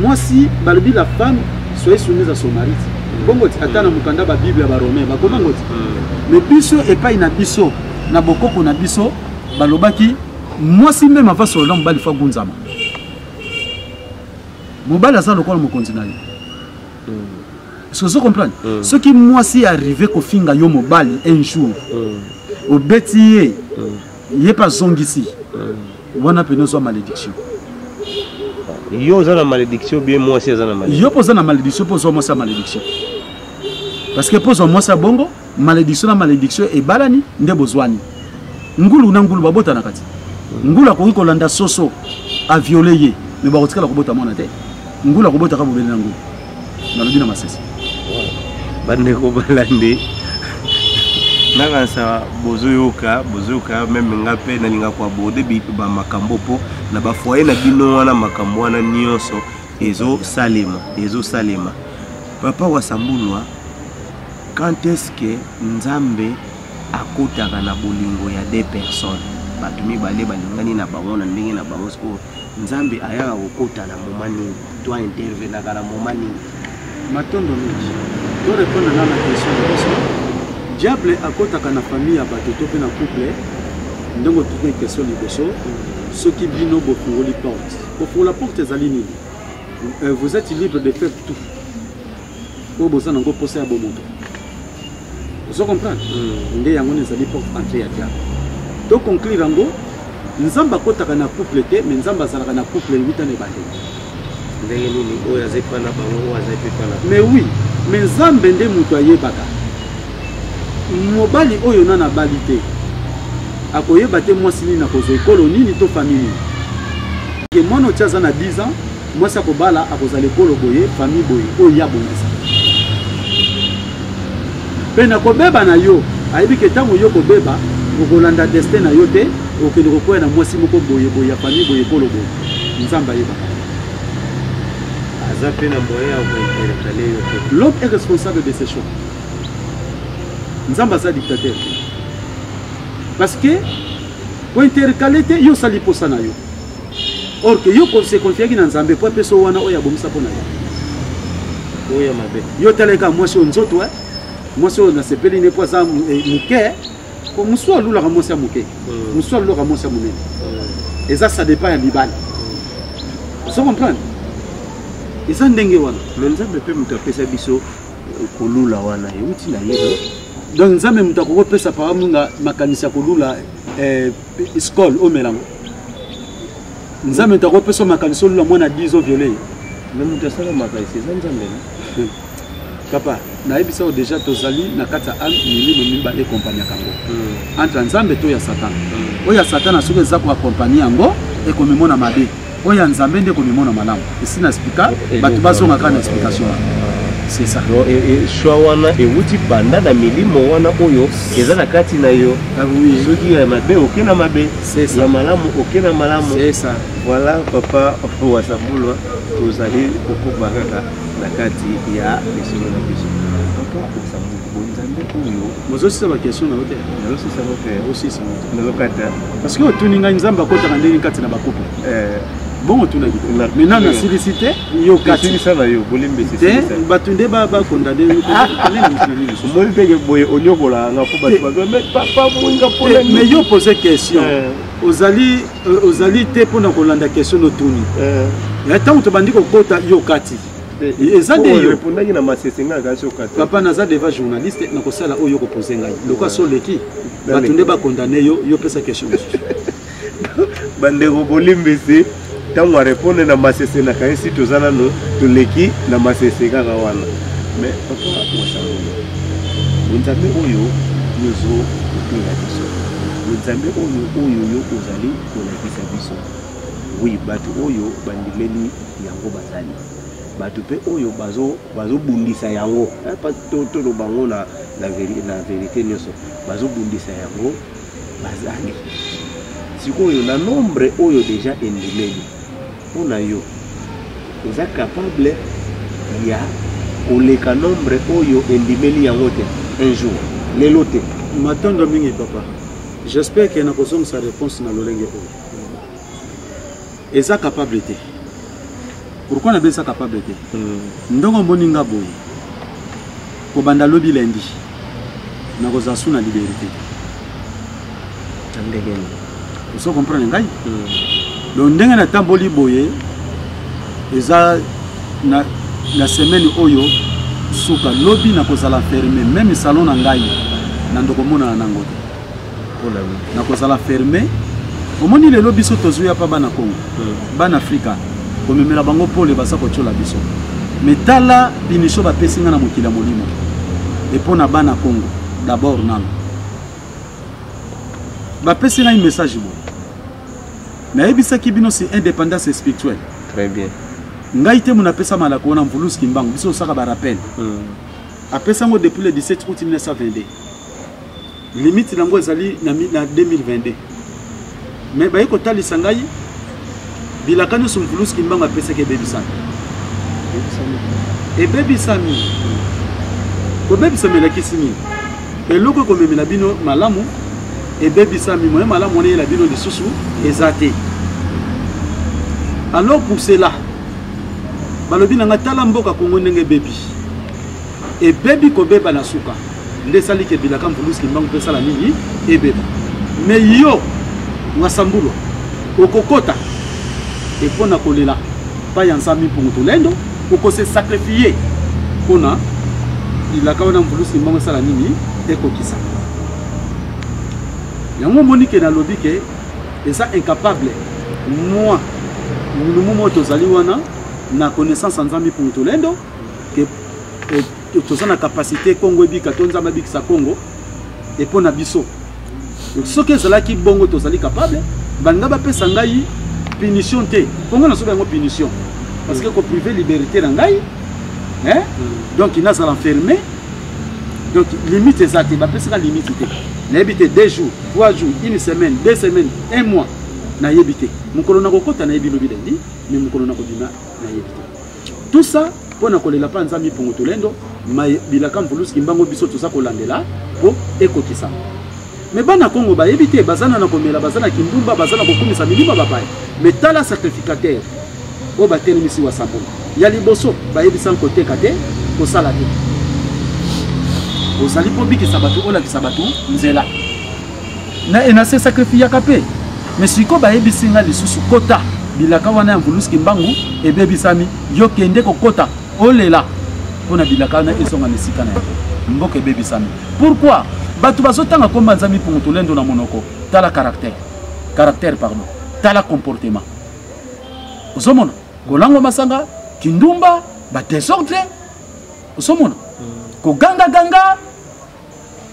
S5: Mwasi, balobi la femme soyez soumise à son mari. Bongo ti, ata na mokanda ba Bible ya ba Romains, bakoma ngo ti. Mais biso epai na biso, na bokoko na biso, balobaki mwasi meme ava solola na mobali fo agunzama. Mobali aza lokola mokonzi na yo. Est-ce que vous comprenez? Soki mwasi arrivé kofinga yo mobali un jour, obeti ye, ye pa zongisi, wana pene ozwa malédiction.
S4: Yo oza na malédiction bien mwasi aza na malédiction.
S5: Yo poza na malédiction poza mwasi ya malédiction. Parce que poza mwasi ya bongo, malédiction na malédiction ebalani nde bozwani. Ngulu na ngulu babota na kati. Ngulu akoki kolanda soso a violer ye, mais bakotikala kobota mwana te. Ngulu akobotaka bobele na ngulu. Nalobi na masese.
S4: Bandeko balandi. Nakanisa bozoyoka, bozoyoka meme nga mpe nalinga koaborde bamakambo mpo na bafoye na bino wana, makambo wana nyonso ezosalema, ezosalema. Papa Wasambulwa, quand est-ce que Nzambe akotaka na bolingo ya deux personnes? Bato mibale balingani na bango na ndenge na bango, sikoyo Nzambe ayaka kokota na moment nini to intervenaka na moment nini?
S5: Matondo mingi. To répondre na na question liboso. Diable akotaka na famille ya bato to mpe na couple ndenge otuni question liboso, soki bino bofungoli porte. Kofungola porte ezali nini? Vous êtes libre de faire tout oyo boza nango mposa ya bomoto. Ozo comprendre? Nde yango nde ezali porte entrée ya diable. To conclure yango, Nzambe akotaka na couple te, mais Nzambe azalaka na couple wuta na ebandeli.
S4: Ndenge nini oyo aza epa na bango, oyo aza epa na bango?
S5: Mais oui, mais Nzambe nde moto ayebaka. Mobali oyo nana abali te akoyeba te mwasi nini akozwa, ekolo nini to famille nini. Ke mwana otia aza na 10 ans, mwasi akobala akozala ekolo boye, famille boye, oyo ye abongisa. Mpe na kobeba na yo, ayebi ke ntango yo kobeba, okolanda destin na yo te, okende kokwea na mwasi moko boye boye ya famille boye, ekolo boye. Nzambe ayebaka.
S4: Aza mpe na moyen ya kointercale yo te.
S5: L'homme est responsable de ses choix. Nzambe aza dictateur te. Parce que kointercale te, yo osali posa na yo. Or que yo se confiaki na Nzambe po apesa wana oyo abongisa mpo na yo.
S4: Oyo mabe.
S5: Yo taleka mwasi oyo nzoto, mwasi oyo nasepeli ne po aza moke. Po mosusu alulaka mwasi ya moke, mosusu alulaka mwasi ya monene. Eza ça dépend ya mibali. Ozo comprendre? Eza ndenge wana.
S4: Mais Nzambe mpe moto apesa biso kolula wana euti na ye.
S5: Donc Nzambe moto akoki kopesa papa Mwinga makanisi ya kolula skol omelango. Nzambe moto akopesa makanisi olula mwana 10 ans violé.
S4: Mais moto asala makanisi eza Nzambe na.
S5: Papa, nayebisa yo déjà tozali na kati ya âme milimo mibale ekompagnaka yango. Entre Nzambe to ya Satan. Oyo ya Satan soki eza koaccompagner yango ekomemona mabe. Oyo ya Nzambe nde ekomemona malamu. Esi na explica, bato bazonga kaka na explication wana. C'est ça.
S4: Donc, choix wana ewuti banda na milimo wana oyo eza na kati na yo.
S5: Ah oui.
S4: Soki ya mabe oke na mabe,
S5: C'est ça.
S4: ya malamu oke na malamu.
S5: C'est ça.
S4: Voilà papa Wasambulwa, tozali kokoba kaka na kati ya lisolo na biso. Papa Wasambulwa, bonzambe oyo
S5: bozosisa ba question na yo te.
S4: Nazosisa ngo te.
S5: Osisa ngo te.
S4: Nazokata.
S5: Parce que otuni ngai Nzambe akotaka ndenge kati na ba couple. Bon otunaki te. Maintenant nasilisi te, yo kati.
S4: Silisa na yo, bolimbisi,
S5: Te,
S4: silisa.
S5: bato nde ba condamné yo, condamné moto na nini lisusu?
S4: Omoni ndenge boye onyokolaka nga mpo bato bazo, mais papa Mwinga mpona
S5: Te, mais yo pose question. Ozali te mpona kolanda question notuni. Ya ntango tobandi kokota yo kati. Eza nde yo.
S4: Répondaki na masese nga kasi okati.
S5: Papa, naza devant journaliste, nakosala oyo kopose ngai. Lokola so oleki, bato nde bakondane yo, yo pesa question mosusu.
S4: Bandeko bolimbisi, ntango arépondre na masese nakanisi toza nano toleki na masese kaka wana. Mais papa Wasambulwa, bonzambe oyo yozo koteya biso, bonzambe oyo yo ozali kolakisa biso, oui, bato oyo bandimeli yango bazali bato mpe oyo bazobundisa yango. Toloba yango na vérité nyonso, bazobundisa yango bazali. Sikoyo na nombre oyo déjà endimeli mpona yo, oza capable ya koleka nombre oyo endimeli yango te un jour, lelo te?
S5: Matondo mingi papa. J'espère que nakozongisa réponse na lolenge oyo. Eza capable te. Pourquoi nabe eza capable te? Ndongo omoni nga boye, kobanda lobi lundi nakozala su na liberté.
S4: Na ndenge nini?
S5: Ozo comprendre ngai? Donc ndenge natamboli boye eza na semaine oyo suka lobi nakozala fermé, même salon na ngai na ndoko monana nango te.
S4: Mpona nini?
S5: Nakozala fermé. Omoni lelo biso tozwi ya pa bana Congo, bana Afrika, komemela bango pole baza kotiola biso. Mais tala punition bapesi nga na mokili ya molimo. E mpo na bana Congo d'abord nano bapesi ngai message boye. Nayebisaki bino si indépendance spirituelle.
S4: Très bien.
S5: Ngai te mo napesa malako wana, Mvuluzi Kimbangu, biso osaka ba rappel. Apesa yango depuis le 17 août 1922. Limite nango ezali na, na 2022. Mais baye kotalisa ngai bilaka nyonso Mvuluzi Kimbangu apesaki ebebisami. Ebebisami. Kobebisama elakisi nini? Eloko ekomemela bino malamu ebebisami, moyen malamu wana eyela bino lisusu eza te. Alors pour cela, balobi na nga tala mboka Kongo ndenge ebebi. Ebebi kobeba na suka. Nde esali ke bilaka Mvuluzi Kimbangu mpe esala nini? Ebeba. Mais yo Wasambulwa okokota mpo na kolela pa ya Nzambi Mpungu Tulendo, okose sacrifier mpona bilaka wana Mvuluzi Kimbangu esala nini? Ekokisa. Yango omoni ke nalobi ke eza incapable moi mulumu moko tozali wana na connaissance ya Nzambi Mpungu Tulendo ke toza na capacité Congo ebika to Nzambe abikisa Congo epo na biso. Soki ezalaki bongo tozali capable, balinga bapesa ngai punition te. Congo nasoba yango punition parce que ko priver liberté na ngai, hein? Donc nazala enfermé, donc limite eza te, bapesaka limite te. Nayebi te 2 jours, 3 jours, une semaine, 2 semaines, 1 mois, nayebi te. Mokolo nakokota nayebi lobi lundi, mais mokolo nakobima nayebi te. Tout ça mpo na kolela mpa Nzambi Mpungu Tulendo, bilaka Mvuluzi Kimbangu biso toza kolandela mpo ekokisama. Mais bana Kongo bayebi te, baza na komela, baza na kindumba, baza na kokumisa milimo bapaya. Mais tala sacrificateur oyo batelemisi Wasambula. Ya liboso bayebisa koteka te, kosala te. Ozali mpo bikisa bato, olakisa bato nzela. Na na se sacrifiaka pe. Mais sikoyo bayebisi nga lisusu kota bilaka wana ya Mvuluzi Kimbangu ebebisami, yo kende kokota olela mpo na bilaka wana ezonga na esika na yango. Mboka ebebisami. Pourquoi? Bato bazotanga komba Nzambi Mpungu Tulendo na monoko, tala caractère. Caractère pardon. Tala comportement. Ozomona kolangwa masanga, kindumba, ba désordre. Ozomona koganga ganga.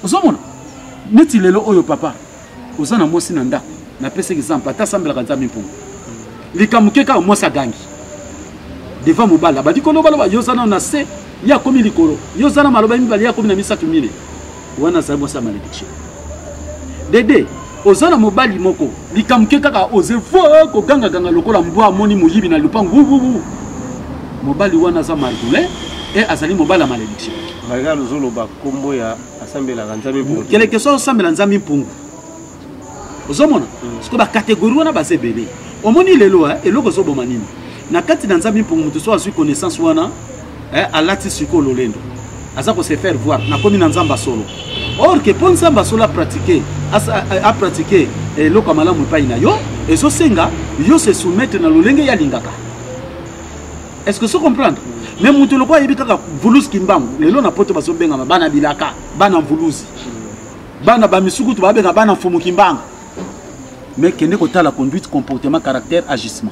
S5: Ozomona neti lelo oyo papa oza na mwasi na ndako, napesi exemple, ata asambelaka Nzambe Mpungu, likambo ke kaka mwasi agangi devant mobali, abandi kolobaloba, yo oza nano na se, ye akomi likolo, yo oza na maloba mibale, ye akomi na misato mine, wana azali mwasi ya malédiction. Dede oza na mobali moko, likambo ke kaka oze vo kogangaganga lokola mbwa amoni moyibi na lupangu, wuwu, mobali wana aza margoulin e azali mobali ya malédiction.
S6: Regarde, ozoloba kombo ya asambelaka Nzambe Mpungu.
S5: Quelque soit osambela Nzambe Mpungu. Ozomona? Siko ba catégorie wana baza ebele. Omoni lelo eloko ezoboma nini? Na kati na Nzambe Mpungu moto so azwi connaissance wana, alati sikoyo lolendo. Aza ko se faire voir, nakomi na Nzambe solo. Or que po Nzambe solo a pratiquer, a pratiquer eloko ya malamu epai na yo, ezosenga yo se soumettre na lolenge ya lingaka. Est-ce que vous comprenez? Mais mutu lokola ayebi kaka Mvuluzi Kimbangu, lelo na poto bazobengama bana bilaka, bana Mvuluzi. Bana ba misukutu babenga bana Mfumu Kimbangu. Mais kende kotala conduite, comportement, caractère, agissement.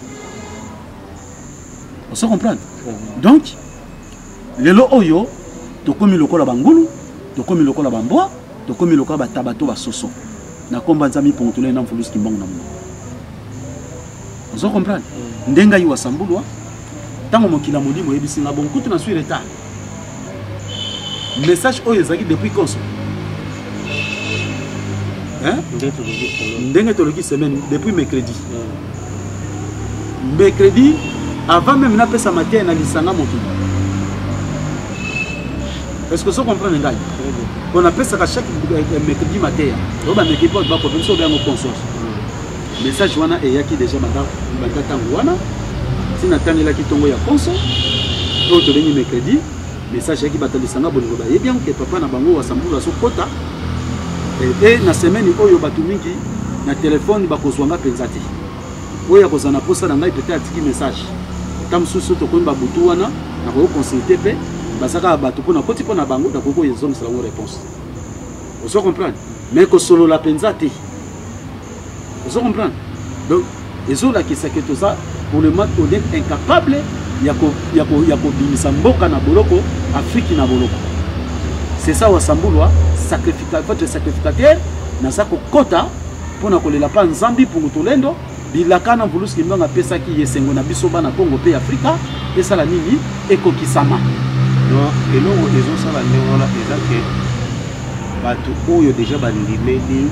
S5: Vous comprenez? Donc lelo oyo tokomi lokola bangulu, tokomi lokola bambwa, tokomi lokola bataba to basoso. Na komba Nzambe Mpungu Tulendo na Mvuluzi Kimbangu na monoko. Vous comprenez? Ndenga yi Wasambulwa, tango mokili ya molimo oyebisi nga bon kutu na suis retard. Message oyo ezalaki depuis konso. Hein? Ndenge toloki semaine depuis mercredi. Mercredi avant même napesa matière na lisanga mokili. Est-ce que vous comprenez ngai? On apesaka chaque mercredi matin. Oyo ba mercredi ba ko biso bengo conscience. Message wana eyaki déjà banda banda tango wana. Tina tanelaki tongo ya konso. Oyo tobengi mercredi, message eyaki bato lisanga bolingo bayebi yango ke papa na bango Wasambulu azokota. E na semaine oyo bato mingi na telefone bakozwa nga mpenza te. Oyo akozala na posa na ngai peut-être atiki message. Ta mosusu tokomi babutu wana nakoki consulter mpe baza kaka bato mpo nakoti mpo na bango nakoki kozongisela bango réponse. Ozo comprendre? Mais kosolola mpenza te. Ozo comprendre? Donc ezolakisa ke toza pour le moment on est incapable ya kobimisa mboka na boloko, Afrique na boloko. C'est ça Wasambulwa, sacrificateur, votre sacrificateur, naza kokota mpo na kolela pa Nzambi Mpungu Tulendo, bilaka na Mvuluzi Kimbangu apesaki ye esengo na biso bana Kongo mpe Afrika, esala nini? Ekokisama.
S6: Donc eloko ezosala ndenge wana eza ke
S4: Bato oyo déjà bandimeli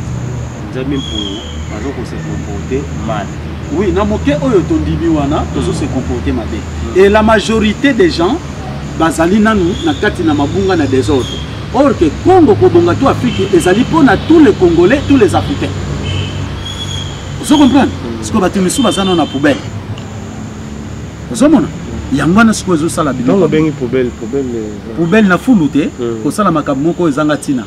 S4: Nzambe Mpungu bazo ko se comporter mal.
S5: Oui, na moke oyo tondimi wana tozo se comporter mabe. Et la majorité des gens bazali nanu na kati na mabunga na désordre. Or que Congo kobonga to Afrique ezali mpo na tous les Congolais, tous les Africains. Ozo comprendre? Sikoyo bato misusu baza nanu na poubelle. Ozomona? Yango wana sikoyo ezosala biloko.
S4: Ntango obengi poubelle, poubelle
S5: poubelle na fulu te, kosala makambo moko ezanga ntina.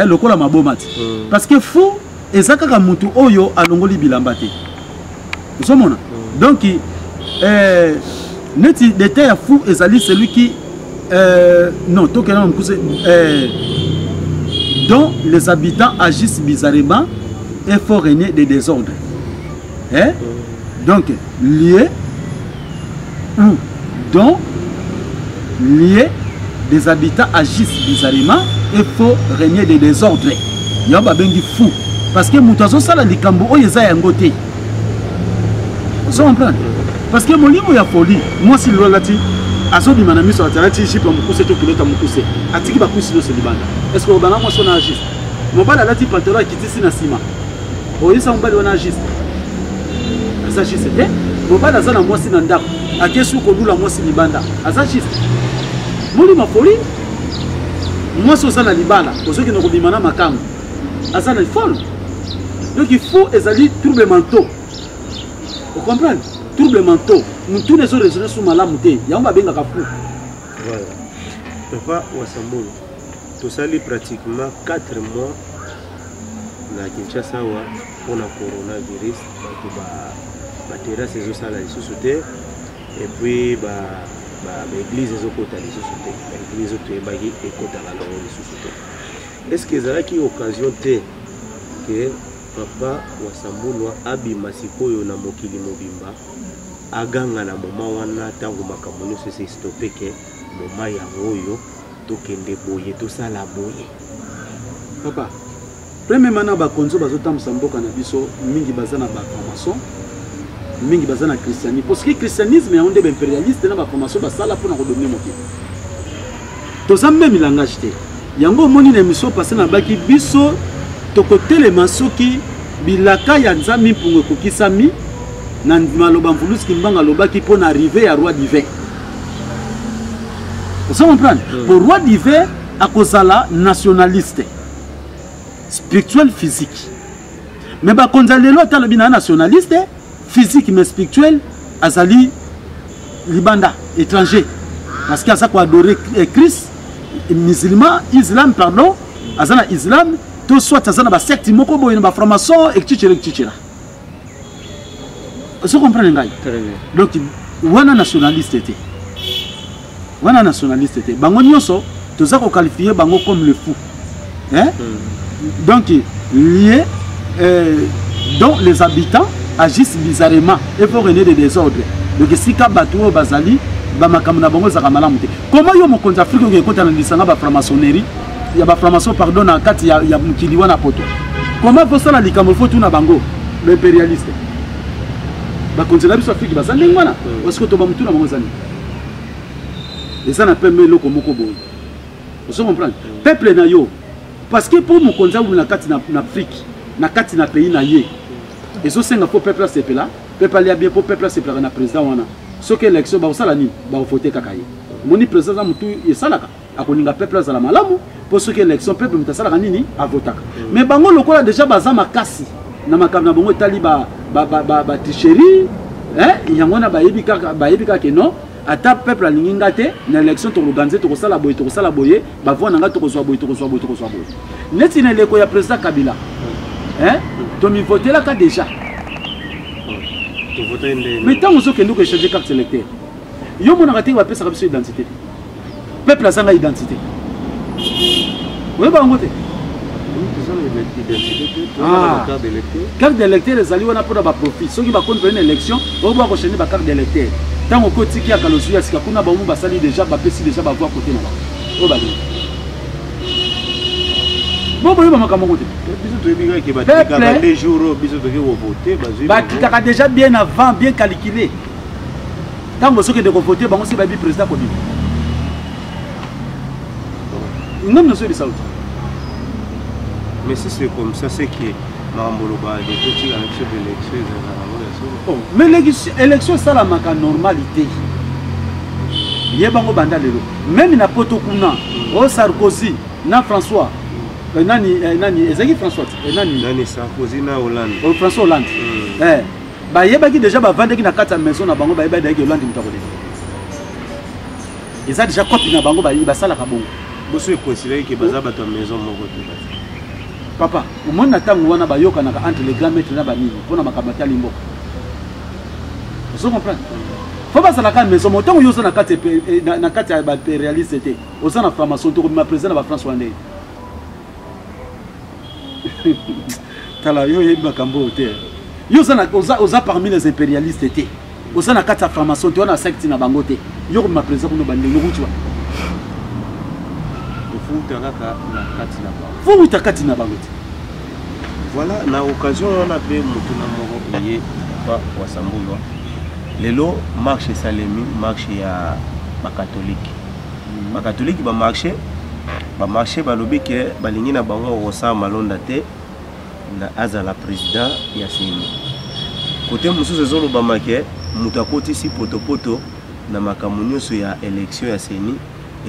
S5: Lokola maboma te. Parce que fou eza kaka mutu oyo alongoli bilamba te. Ozomona? Donc neti détail ya fou ezali celui qui non, tokenda na mokuse, dont les habitants agissent bizarrement et font régner des désordres. Hein? Donc, lié ou dont lié des habitants agissent bizarrement et font régner des désordres. Yango babengi fou parce que moto azosala likambo oyo eza yango te. Ozo comprendre? Parce que molimo ya folie, mwasi lelo alati azobima na miso, alati jupe ya mokuse to culotte ya mokuse, atiki bakwisi nyonso libanda. Est-ce que obanga mwasi wana agiste? Mobali alati pantalon akitisi na nsima, oyesa mobali wana agiste? Aza juste te. Mobali aza na mwasi na ndako, akesi kolula mwasi libanda, aza juste? Molimo folie, mwasi oza na libala ozokende kobima na makango, aza na folle. Donc il faut ezali trouble mentaux. Vous comprenez? Trouble mentaux. Mutu ne zo raisonner sous malamu te. Yango babengaka fou.
S4: Voilà. Papa Wasambolo, tosali pratiquement 4 mois na Kinshasa awa mpona coronavirus, bato ba terrasse ezosala lisusu te, et puis ba église ezokota lisusu te, ba église oyo toyebaki ekotaka nango lisusu te. Est-ce que ezalaki occasion te ke papa Wasambulwa abima sikoyo na mokili mobimba aganga na moment wana, ntango makambo nyonso esi stoppe, ke moment yango oyo tokende boye, tosala boye?
S5: Papa, premièrement, na bakonzi oyo bazotambusa mboka na biso, mingi baza na bafranc-maçon, mingi baza na christianisme, parce que christianisme yango nde baimpérialiste na bafranc-maçon basala mpona kodominer mokili. Toza même langage te. Yango omoni na émission passé na baki biso tokotelema soki bilaka ya Nzambe Mpungu ekokisami na maloba Mvuluzi Kimbangu alobaki mpo na arrivée ya roi divin. Ozo comprendre? Po roi divin akozala nationaliste spirituel physique. Mais bakonzi ya lelo, ata alobi na nationaliste physique mais spirituel azali libanda, étranger, parce que aza koadorer Christ musulman, islam pardon, aza na islam to soit aza na basecte moko boye na bafranc-maçon, etc etc. Ozo comprendre ngai? Donc wana nationaliste te, wana nationaliste te. Bango nyonso toza koqualifier bango comme le fou, hein? Donc lié dont les habitants agissent bizarrement et font régner des désordres. Donc esika bato oyo bazali, bamakambo na bango ezalaka malamu te. Comment yo mokonzi Afrique oyo ekota na lisanga bafranc-maçonnerie ya bafranc-maçon pardon na kati ya mokili wana poto, comment kosala likambo fo tuna bango baimpérialiste? Bakonzi na biso Afrique baza ndenge wana, parce que toba mutu na bango eza nini, eza na pembe eloko moko boye. Ozo comprendre? Peuple na yo, parce que mpo mokonzi awuli na kati na Afrique, na kati na pays na ye, ezosenga mpo peuple asepela, peuple alia bien, mpo peuple asepelaka na président wana. Soki élection bakosala nini, bakovote kaka ye. Omoni, président aza motu esalaka akolinga peuple azala malamu, mpo soki élection peuple moto asalaka nini, avotaka. Mais bango lokola déjà baza makasi na makambo na bango etali batricherie, yango wana bayebi kaka ke non, ata peuple alingi nga te, na élection tokoorganiser, tokosala boye, tokosala boye, bavoix na nga tokozwa boye, tokozwa boye, tokozwa boye. Neti na eleko ya président Kabila, tomivotelaka déjà. Mais ntango ozokende koéchanger carte électeur, yo monaka te bapesaka biso identité te? Peuple azanga identité, oyeba yango te? Carte d'électeur ezali wana mpona baprofit. Soki bakomi pene na élection oyo boya kochanger bacarte d'électeur, ntango okotiki ya kalosu ya sika kuna, bango basali déjà, bapesi déjà bavoix kote na bango oyo balingi. Bo boyeba makambo yango te. Batikaka déjà bien avant, bien calculé. Ntango ozokende kovote, bango se bayebi président kobima. Ngami nazoyebisa yo te.
S6: Mais si c'est comme ça, c'est que makambo olobaka ke totika na biso baélection ezalaka nango ya solo.
S5: Oh, mais élection esalamaka normalité, yebango banda lelo, même na poto kuna, o Sarkozy na François, nani, nani ezalaki François, nani?
S6: Nani, Sarkozy na Hollande?
S5: Oh, François Hollande. Bayebaki déjà, bavandaki na kati ya maison na bango, bayebaki dayaki Hollande moto akoleka. Eza déjà copie na bango, basalaka bongo.
S6: Boso econsidéraki ke baza bato ya maison moko te?
S5: Papa, omoni, na ntango wana bayokanaka entre les grands maîtres na banini mpona makambo atali mboka. Ozo comprendre? Fo bazalaka maison moko. Ntango yo oza na kati ya baimpérialiste te, oza na franc-maçon te, okobima président na bafrance wana ndenge? Tala, yo oyebi makambo oyo te. Yo oza parmi les impérialistes te, oza na kati ya franc-maçon te, wana secte na bango te, yo kobima président kuna bandenge okuti wa?
S6: Ofuta kaka na kati na bango.
S5: Fo wuta kati na bango te.
S6: Voilà, na occasion wana mpe motuna moko eye, papa Wasambulwa. Lelo marche esalemi, marche ya bakatolike. Bakatolike bamarche, bamarche, balobi ke balingi na bango Ronsard Malonda te na azala président ya CENI. Kote mosusu ezolobama ke moto akotisi potopoto na makambo nyonso ya élection ya CENI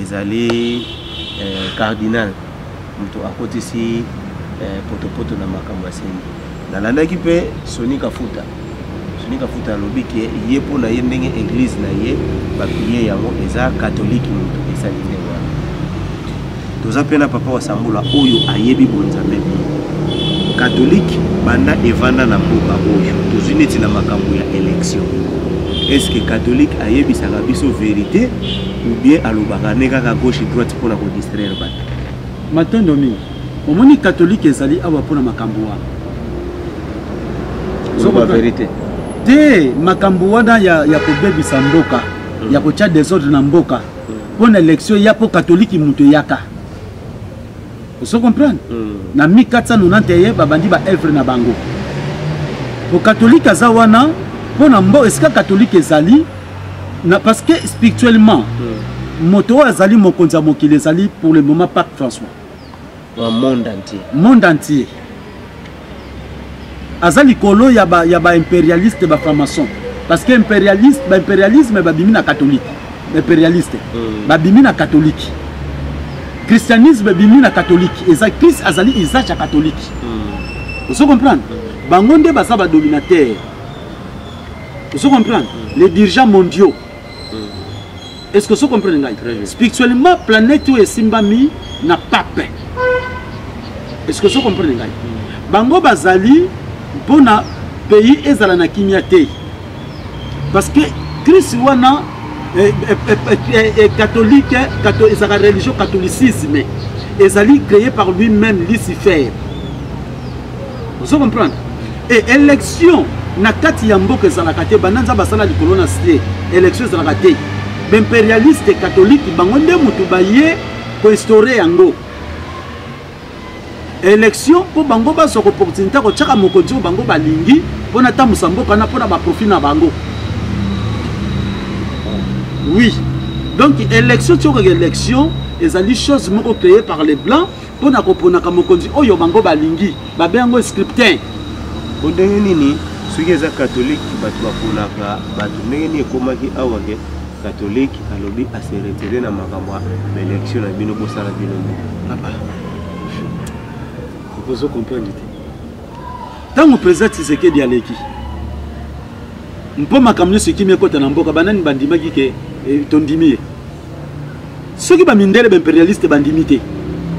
S6: ezali cardinal. Moto akotisi potopoto na makambo ya CENI, nalandaki mpe Soni Kafuta. Soni Kafuta alobi ke ye, mpo na ye, ndenge église na ye baplie yango, eza catholique moto esali ndenge wana. Toza mpe na papa Wasambula oyo ayebi bonzambe bien. Catholique banda evanda na mboka oyo, tozwi neti na makambo ya élection, est ce que catholique ayebisaka biso vérité ou bien alobaka ne kaka gauche droite mpona kodistraire bato?
S5: Matondo mingi. Omoni, catholique ezali awa mpona makambo wana.
S6: Oloba vérité.
S5: Te, makambo wana ya kobebisa mboka, ya kotia désordre na mboka mpo na élection ya, mpo catholique moto eyaka. Ozo comprendre? Na 1491 babandi baœuvre na bango po catholique aza wana mpo na mbo esika catholique ezali na, parce que spirituellement, moto oyo azali mokonzi ya mokili ezali pour le moment pape François.
S6: Wa monde entier.
S5: Monde entier aza likolo ya baimpérialiste, ba bafranc-maçon, parce que impérialiste, baimpérialisme babimi na catholique, impérialiste babimi na catholique, christianisme ebimi na catholique. Eza Christ azali usage ya catholique. Ozo comprendre? Bango nde baza badominateur. Ozo comprendre? Les dirigeants mondiaux. Est ce que ozo comprendre ngai?
S6: Très bien.
S5: Spirituellement, planète oyo esimbami na pape. Est ce que ozo comprendre ngai? Bango bazali mpona pays ezala na kimia te, parce que Christ wana, catholique, ezalaka religion, catholicisme ezali créé par lui-même Lucifer. Ozo comprendre? E élection na kati ya mboka ezalaka te. Banda Nzambe asala likolo na se, élection ezalaka te. Baimpérialiste catholique, bango nde motu baye koinstaurer yango, élection, mpo bango bazwa opportunité kotiaka mokonzi oyo bango balingi mpona tambusa mboka wana mpona baprofit na bango. Oui, donc élection, tiokaka élection ezali chose moko créée par les blancs mpona koponaka mokonzi oyo bango balingi. Babe yango scrutin.
S6: Po ndenge nini, soki eza catholique bato baponaka bato, ndenge nini ekomaki awa ke catholique alobi ase retire na makambo ya baélection na bino, bosala bino moko?
S5: Papa, ozo comprendre te. Ntango président Tshisekedi aleki mpo makambo nyonso ekimi ekɔta na mboka, banani bandimaki ke tondimi ye? Soki bamindele baimpérialiste bandimi te,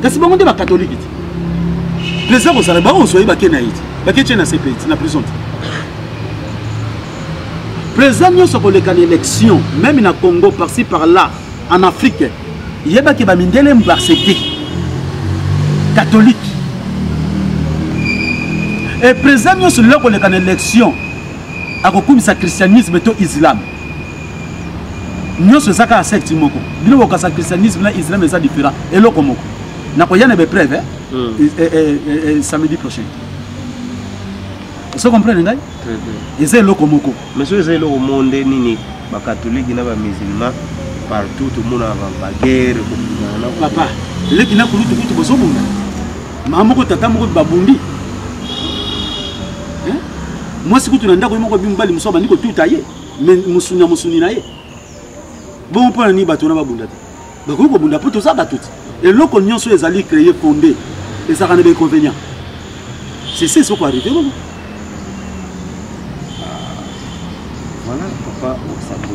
S5: kasi bango nde bakatholike te. Président kozala bango ozwa ye, bake na ye te, bake tie na CPI ti na prison te. Président nyonso koleka na élection, même na Congo, par-ci par là en Afrique, yebaki bamindele baaccepte catholique. E président nyonso lelo koleka na élection akokumisa christianisme to islam, nyonso eza kaka secte moko. Bino bokasa christianisme na islam eza différent, eloko moko. Nakoya na bapreuve samedi prochain. Ozo comprendre ngai? Eza eloko moko.
S6: Mais soki eza eloko moko, nde nini bakatholike na bamusulman partout tomonaka baguerre, kobundana na
S5: Papa, leki na kulutu kutu bozobunda. Mama moko, tata moko babundi. Mwasi kutu na ndako ye moko abi mobali mosusu abandi kotuta ye, mais mosuni ya mosuni na ye. Bongo mpo na nini bato wana babunda te? Bakoki kobunda mpo toza bato te. Eloko nyonso ezali créé fondé ezalaka na bainconvénient. C'est ça soko arrive bongo.
S6: Voilà papa Osako.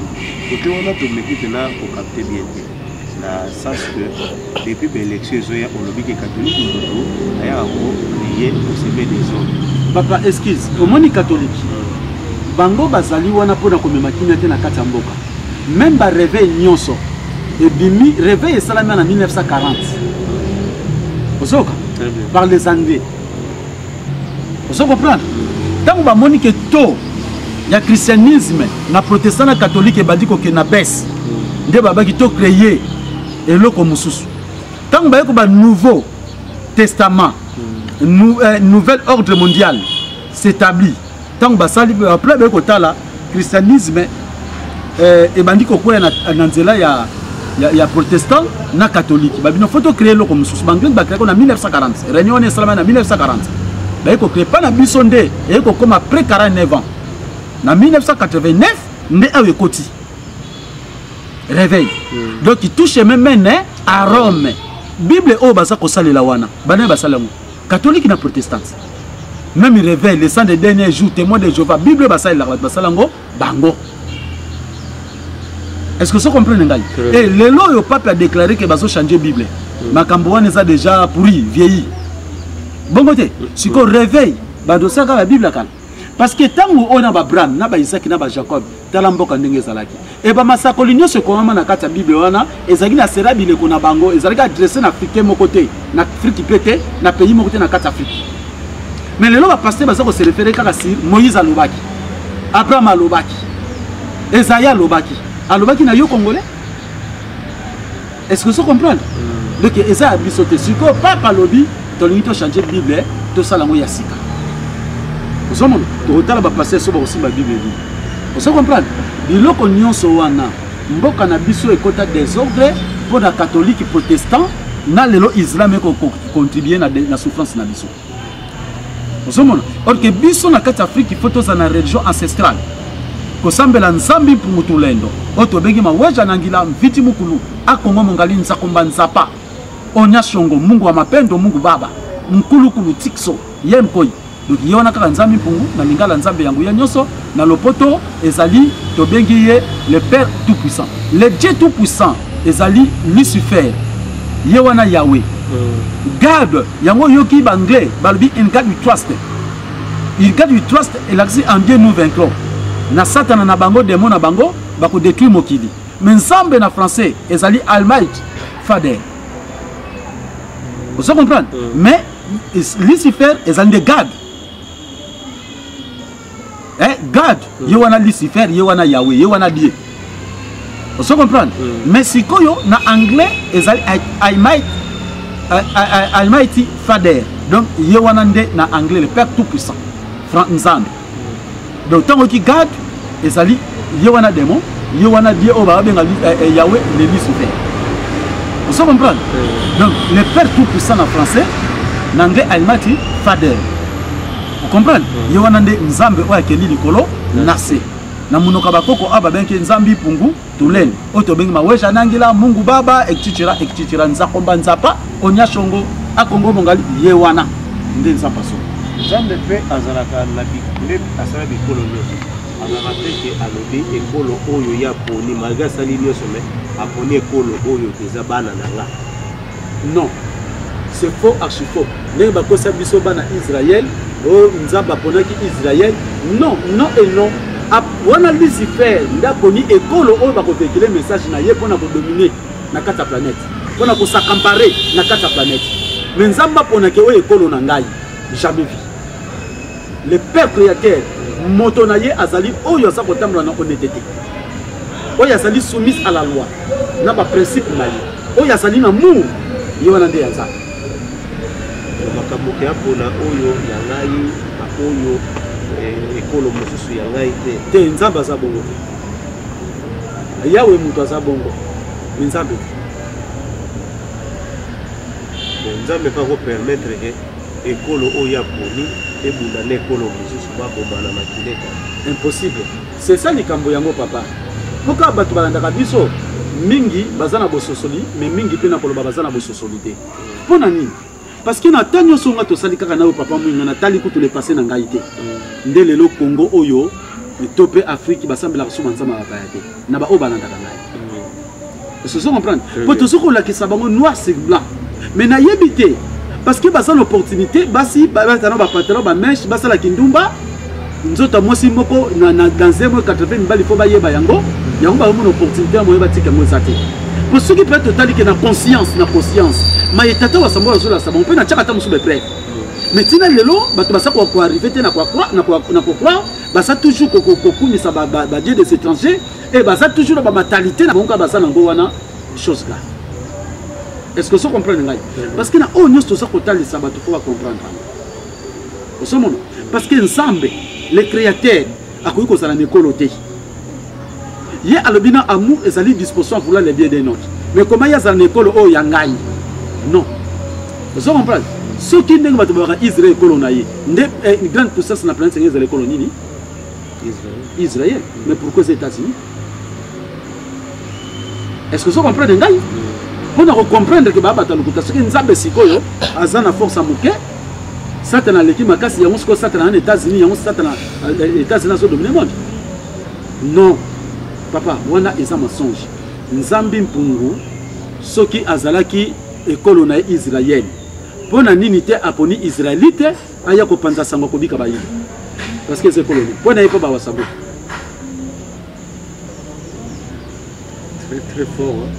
S6: Côté wana tomeki mpena kokapte bien te na sens que depuis baélection ezoya olobi ke catholique moto ayaka kocreye koseme des hommes.
S5: Papa, excuse, omoni catholique bango bazali wana mpona komema kimia te na kati ya mboka. Même baréveil nyonso ebimi, réveil esalami na 1940, ozoka par les Anglais, ozo comprendre? Ntango bamoni ke taux ya christianisme na protestant na catholique ebandi kokende na baisse, nde babaki to créer eloko mosusu. Ntango baye koba Nouveau Testament, nouvel ordre mondial s'établit. Ntango basali après, baye kotala christianisme ebandi kokwea na nzela ya protestant na catholique, babino faut tocréer eloko mosusu. Baanglais bacréako na 1940, réunion wana esalama na 1940, baye kocréer mpa na biso nde eye kokóma après 49 ans na 1989 nde awa ekoti réveil. Donc tout chemin mène à Rome. Bible oyo baza kosalela wana, bana basala yango catholique na protestante. Même réveil, les saints des derniers jours, Témoin de Jéhovah, Bible oyo basalelaka bato basala yango bango. Est ce que so comprendre ngai? E lelo oyo pape adéclaré ke bazochange Bible, makambo wana eza déjà pourri, vieilli bongo te. Sikoyo réveil badosalaka ba Bible ya kala, parce que ntango oyo na baAbraham na baIsaki na baJacob, tala mboka ndenge ezalaki. E bamasakoli nyonso ekomama na kati ya Bible wana ezalaki na sera bileko na bango, ezalaki adressé na Africain moko te, na Afrique mpe te, na pays moko te na kati ya Afrique. Mais lelo bapasteur baza kose référer kaka sur Moïse alobaki, Abraham alobaki, Esaïe alobaki, alobaki na yo Congolais. Est ce que ozo comprendre? Donc eza ya biso te. Sikoyo papa alobi tolingi tochange Bible, tosala yango ya sika. Ozomona, tokotala bapasteur so bakosimba Bible nini. Ozo comprendre? Biloko nyonso wana, mboka na biso ekota désordre mpo na catholique, protestant na lelo islam ekocontribue na souffrance na biso. Ozomona, or ke biso na kati ya Afrique il faut tozala na religion ancestrale, kosambela Nzambi Mpungu Tulendo oyo tobengi Maweja Nangila Mviti Mukulu Akongo Mongali Nzakomba Nzapa Onya Shongo Mungu wa Mapendo Mungu Baba Nkulukulu Tikso ye Nkoi. Donc ye wana kaka Nzambi Mpungu na lingala, Nzambe ya nguya nyonso. Na lopoto ezali tobengi ye le Père tout puissant, le Dieu tout puissant, ezali Lucifer, ye wana Yahweh. God yango oyoki baanglais balobi "In God we trust". "In God we trust" elakisi en Dieu nous vaincrons. Na Satana na bango, démon na bango bakodétruire mokili, mais Nzambe na français ezali Almighty Father, ozo comprendre? Mais Lucifer ezali nde God, God ye wana Lucifer, ye wana Yahweh, ye wana Dieu, ozo comprendre? Mais sikoyo na anglais ezali Almighty Father. Donc ye wana nde na anglais le Père tout puissant, Nzambe. Donc ntango oki God ezali ye wana démon, ye wana Dieu oyo babenga Yahweh, le Lucifer, ozo comprendre? Donc le Père tout puissant na français, na anglais Almighty Father, ocomprendre? Ye wana nde Nzambe oyo akeli likolo na se. Na monoko ya bakoko awa babengi Nzambi Pungu Tulele oyo tobengi Maweja Nangila Mungu Baba, etc etc, Nzakomba Nzapa Onya Shongo Akongo Mongali, ye wana nde Nzambe aso.
S6: Nzambe mpe azalaka na nde asala bikolo nyonso, azalaka te ke alobi ekolo oyo ye aponi, malgré asali nyonso, mais aponi ekolo oyo eza bana na nga.
S5: Non, c'est faux, archi faux. Ndenge bakosa biso bana Israel oyo Nzambe aponaki Israel, non, non et non. Wana Lucifer nde aponi ekolo oyo bakovéhiculer message na ye mpona kodominer na kati ya planète, mpona kos'accaparer na kati ya planète. Mais Nzambe aponaki oyo ekolo na ngai, jamais vu. Le Père créateur, moto na ye azali oyo aza kotambola na honnêteté, oyo azali soumise à la loi na baprincipe na ye, oyo azali na amour, ye wana nde ya Nzambe.
S6: Makambo ke apona oyo ya ngai, baoyo ekolo mosusu ya ngai te.
S5: Te, Nzambe aza bongo te. Yawe moto aza bongo, mais Nzambe te.
S6: Bon.
S4: Nzambe mpe akopermettre ke ekolo oyo aponi ebunda na ekolo mosusu, babomana makileka?
S5: Impossible. C'est ça likambo yango, papa. Mpo kaka bato balandaka biso mingi baza na bososoli, mais mingi mpe na koloba baza na bososoli te. Mpo na nini? Parce que na temps nyonso nga tosali kaka na yo, papa Mwinga, natali kutu le passé na ngai te. Nde lelo Congo oyo to mpe Afrique basambelaka so banzambe bapaya te na baoyo balandaka ngai. Ozo comprendre? Mpo tozo kolakisa bango noir sur blanc, mais nayebi te, parce que baza na opportunité. Basi batana bapantalon, bamèche, basalaki ndumba, nzoto ya mwasi moko dans un mois 80 mibali. Fo bayeba yango, yango bazomona opportunité ya moye batika yango eza te. Po soki mpe totali ke na conscience, na conscience maye tata wasambo azolakisa bango mpe natiaka ata mosusu bapreuve, mais ntina lelo bato baza koarrive te na kocroire, baza toujours kokumisa badieu des étrangers et baza toujours na bamentalité na bango kaka baza nango wana. Chose grave. Est ce que ozo comprendre ngai? Parce que na oyo nyonso toza kotalisa bato, fo bacomprendre yango. Ozomona, parce que Nzambe le créateur akoki kozala na ekolo te. Ye alobi na amour ezali disposition à vouloir le bien d'un autre, mais comment ye azala na ekolo oyo ya ngai? Non, ozo comprendre? Soki ndenge bato babaka Israel ekolo na ye nde grande puissance na planète, ezala ekolo nini? Israël. Mais pourquoi les États-Unis? Est-ce que ozo comprendre ngai? Mpona kocomprendre ke baa bato ya lokuta. Soki Nzambe sikoyo aza na force ya moke, Satana aleki makasi. Yango sikoyo Satana na États-Unis, yango Satana États-Unis azodomine monde. Non, papa, wana eza mensonge. Nzambi mpungu soki azalaki ekolo na ye Israel, mpo na nini te aponi Israélite aya kopanza sango akobika bayini? Parce que eza ekolo nini mpo na ye mpo bawasango?
S6: Très très fort, hein?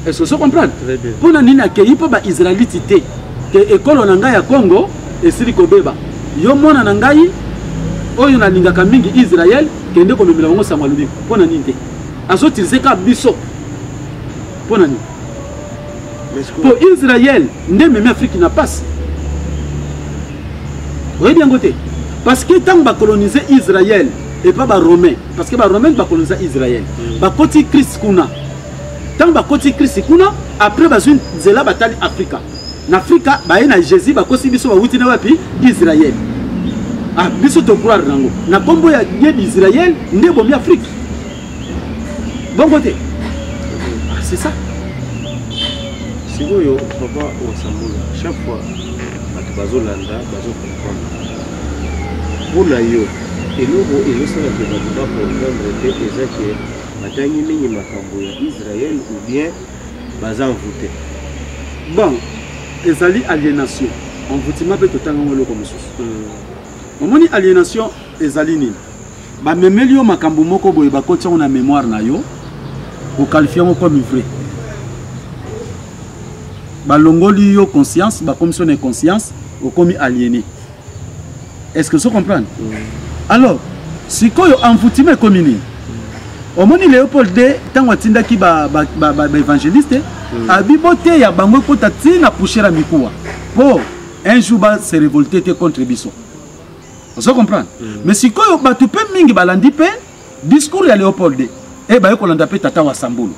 S5: Est-ce que ozo comprendre?
S6: Très bien.
S5: Mpo na nini akei mpo baisraélite te ke ekolo na ngai ya Congo esili kobeba? Yo mwana na ngai oyo nalingaka mingi Israel, kende komemela bango sango ya lobiko. Mpo na nini te azoutilize kaka biso? Mpo na nini? Mpo Israel nde ememi Afrique na pasi. Oyebi yango te? Parce que ntango bakolonize Israel epa Baromain, parce que Baromain bakoloniza Israel, bakoti Christ kuna. Ntango bakoti Christ kuna, après bazwi nzela, batali Afrika. Na Afrika baye na Jésus, bakosi biso bawuti na wapi? Israel. Ah, biso tocroire nango na nkombo ya Dieu d'Israel nde bomi Afrique. Bongo te? Ah, c'est ça.
S4: Sikoyo, papa Wasambula, chaque fois bato bazolanda, bazocomprendre. Mpo na yo, eloko ezosala ke bato bacomprendre te eza ke batangi mingi makambo ya Israel ou bien baza envoûté?
S5: Bon, ezali aliénation, envoûtement mpe totanga yango eloko mosusu. Omoni, aliénation ezali nini? Bamemeli yo makambo moko boye, bakoti yango na mémoire na yo, oqualifie yango comme vrai. Balongoli yo conscience, bakomisi yo na inconscience, okomi aliéné. Est ce que ozo comprendre? Alors sikoyo envoûtement ekomi nini? Omoni, Léopold de ntango atindaki baévangéliste, abi boteya bango ekota ntina poussière ya mikuwa mpo un jour ba se révolter te contre biso. Ozo comprendre? Mais sikoyo bato mpe mingi balandi mpe discours ya Léopold de e baye kolanda mpe tata wa Sambulu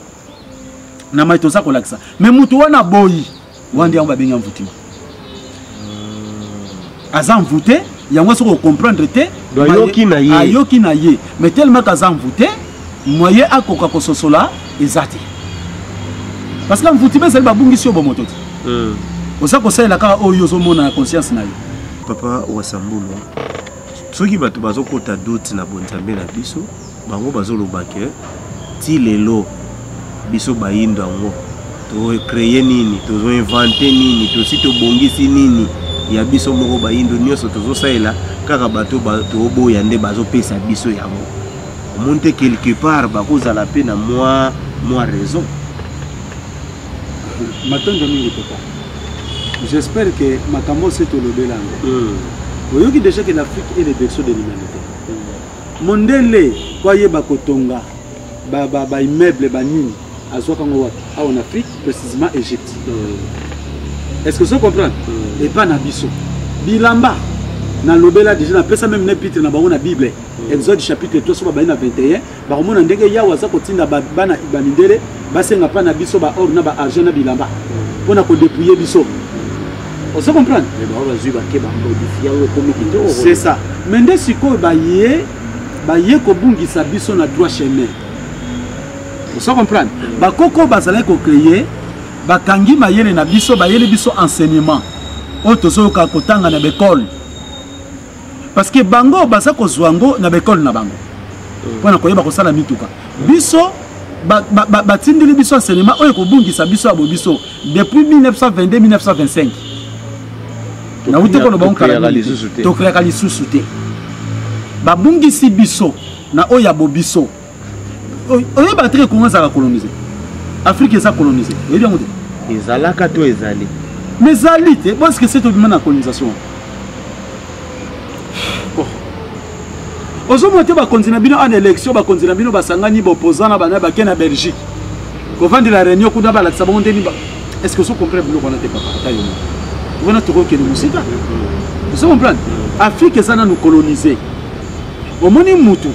S5: na mai toza kolakisa, mais moto wana aboyi wana nde yango babengi envoûtement. Aza envoûté. Yango soki ocomprendre te.
S4: Ayoki na ye.
S5: Ayoki na ye, mais tellement kaza envoûté, moyen akoka kososola eza te, parce que envoûtement ezali babungisi yo bomoto te. Oza kosalela kaka oyo ozomona na conscience na yo.
S4: Papa Wasambulu, soki bato bazokota doute na bonzambe na biso, bango bazoloba ke ti lelo biso bayindo yango tocreye nini, tozoinvente nini, tosi tobongisi nini ya biso moko bayindo? Nyonso tozosalela kaka bato toboya nde bazopesa biso yango. Omoni te, quelque part bakozala mpe na mwa raison?
S5: Matondo mingi, papa. J'espère que makambo osi tolobela yango. Oyoki déjà que l'Afrique est le berceau de l'humanité. Mondele po ayeba kotonga baimmeuble banini, azwaka yango wapi? Awa na Afrique, précisément Égypte. Est ce que ozo comprendre? Epa na biso bilamba, nalobela déjà, napesa même na épître na bango na Bible, Exode chapitre 3, so babali na 21, bakomona ndenge Yawe aza kotinda bana bamindele basenga mpa na biso baor na baargent na bilamba mpona kodépouiller biso. Ozo comprendre?
S4: Mais bango bazwi bake bamodifie yango, ekomi kitoko.
S5: C'est ça. Mais nde sikoyo baye baye kobungisa biso na droit chemin. Ozo comprendre? Bakoko bazalaki kocreye, bakangi mayele na biso, bayeli biso enseignement oyo tozoyoka kotanga na baekole, parce que bango baza kozwa yango na baekole na bango mpona koyeba kosala mituka. Biso batindeli biso enseignement oyo ekobungisa biso ya bobiso depuis 1922, 1925. Nauti koloba ngo kala mingi te. Tokreaka lisusu te. Babungisi biso na oyo ya bobiso. Oyeba te, Kongo ezalaka colonisé, Afrique eza colonisé, oyebi yango te?
S4: Ezalaka to ezali?
S5: Mais ezali te. Bon, ce se tobima na colonisation. Ozomona te, bakonzi na bino en élection, bakonzi na bino basangani, baopposant na bana bake na Belgique kovandela réunion kuna, balakisa bango ndeni. Est ce que ozo comprendre biloko wana te, papa? Ata yo moko wana, tokokende mosika. Ozo comprendre? Afrique eza nanu colonisé. Omoni, mutu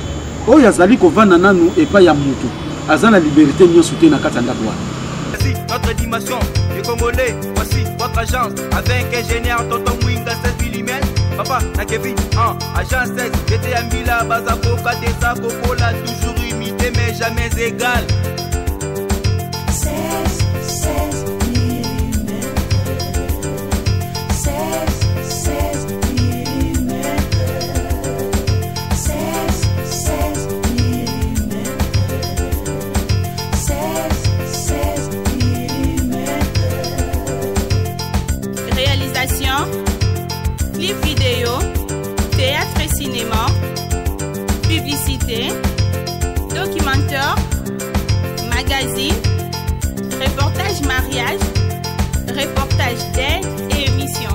S5: oyo azali kovanda nanu epai ya mutu aza na liberté nyonso te na kati ya ndako wana.
S1: Voici notre dimension, les Congolais, voici votre agence, avec ingénieur Tonton Mwinga 16 mm, papa na Kevin, en agence 16, j'étais à Mbila, Bazakoka, Tessa, Kokola, toujours imité mais jamais égal.
S2: 16, 16 mm. 16, 16 mm. 16, 16 mm. 16, 16 mm.
S3: Réalisation, clip vidéo, théâtre et cinéma, publicité, documentaire, magazine, reportage mariage, reportage d'aide et émission.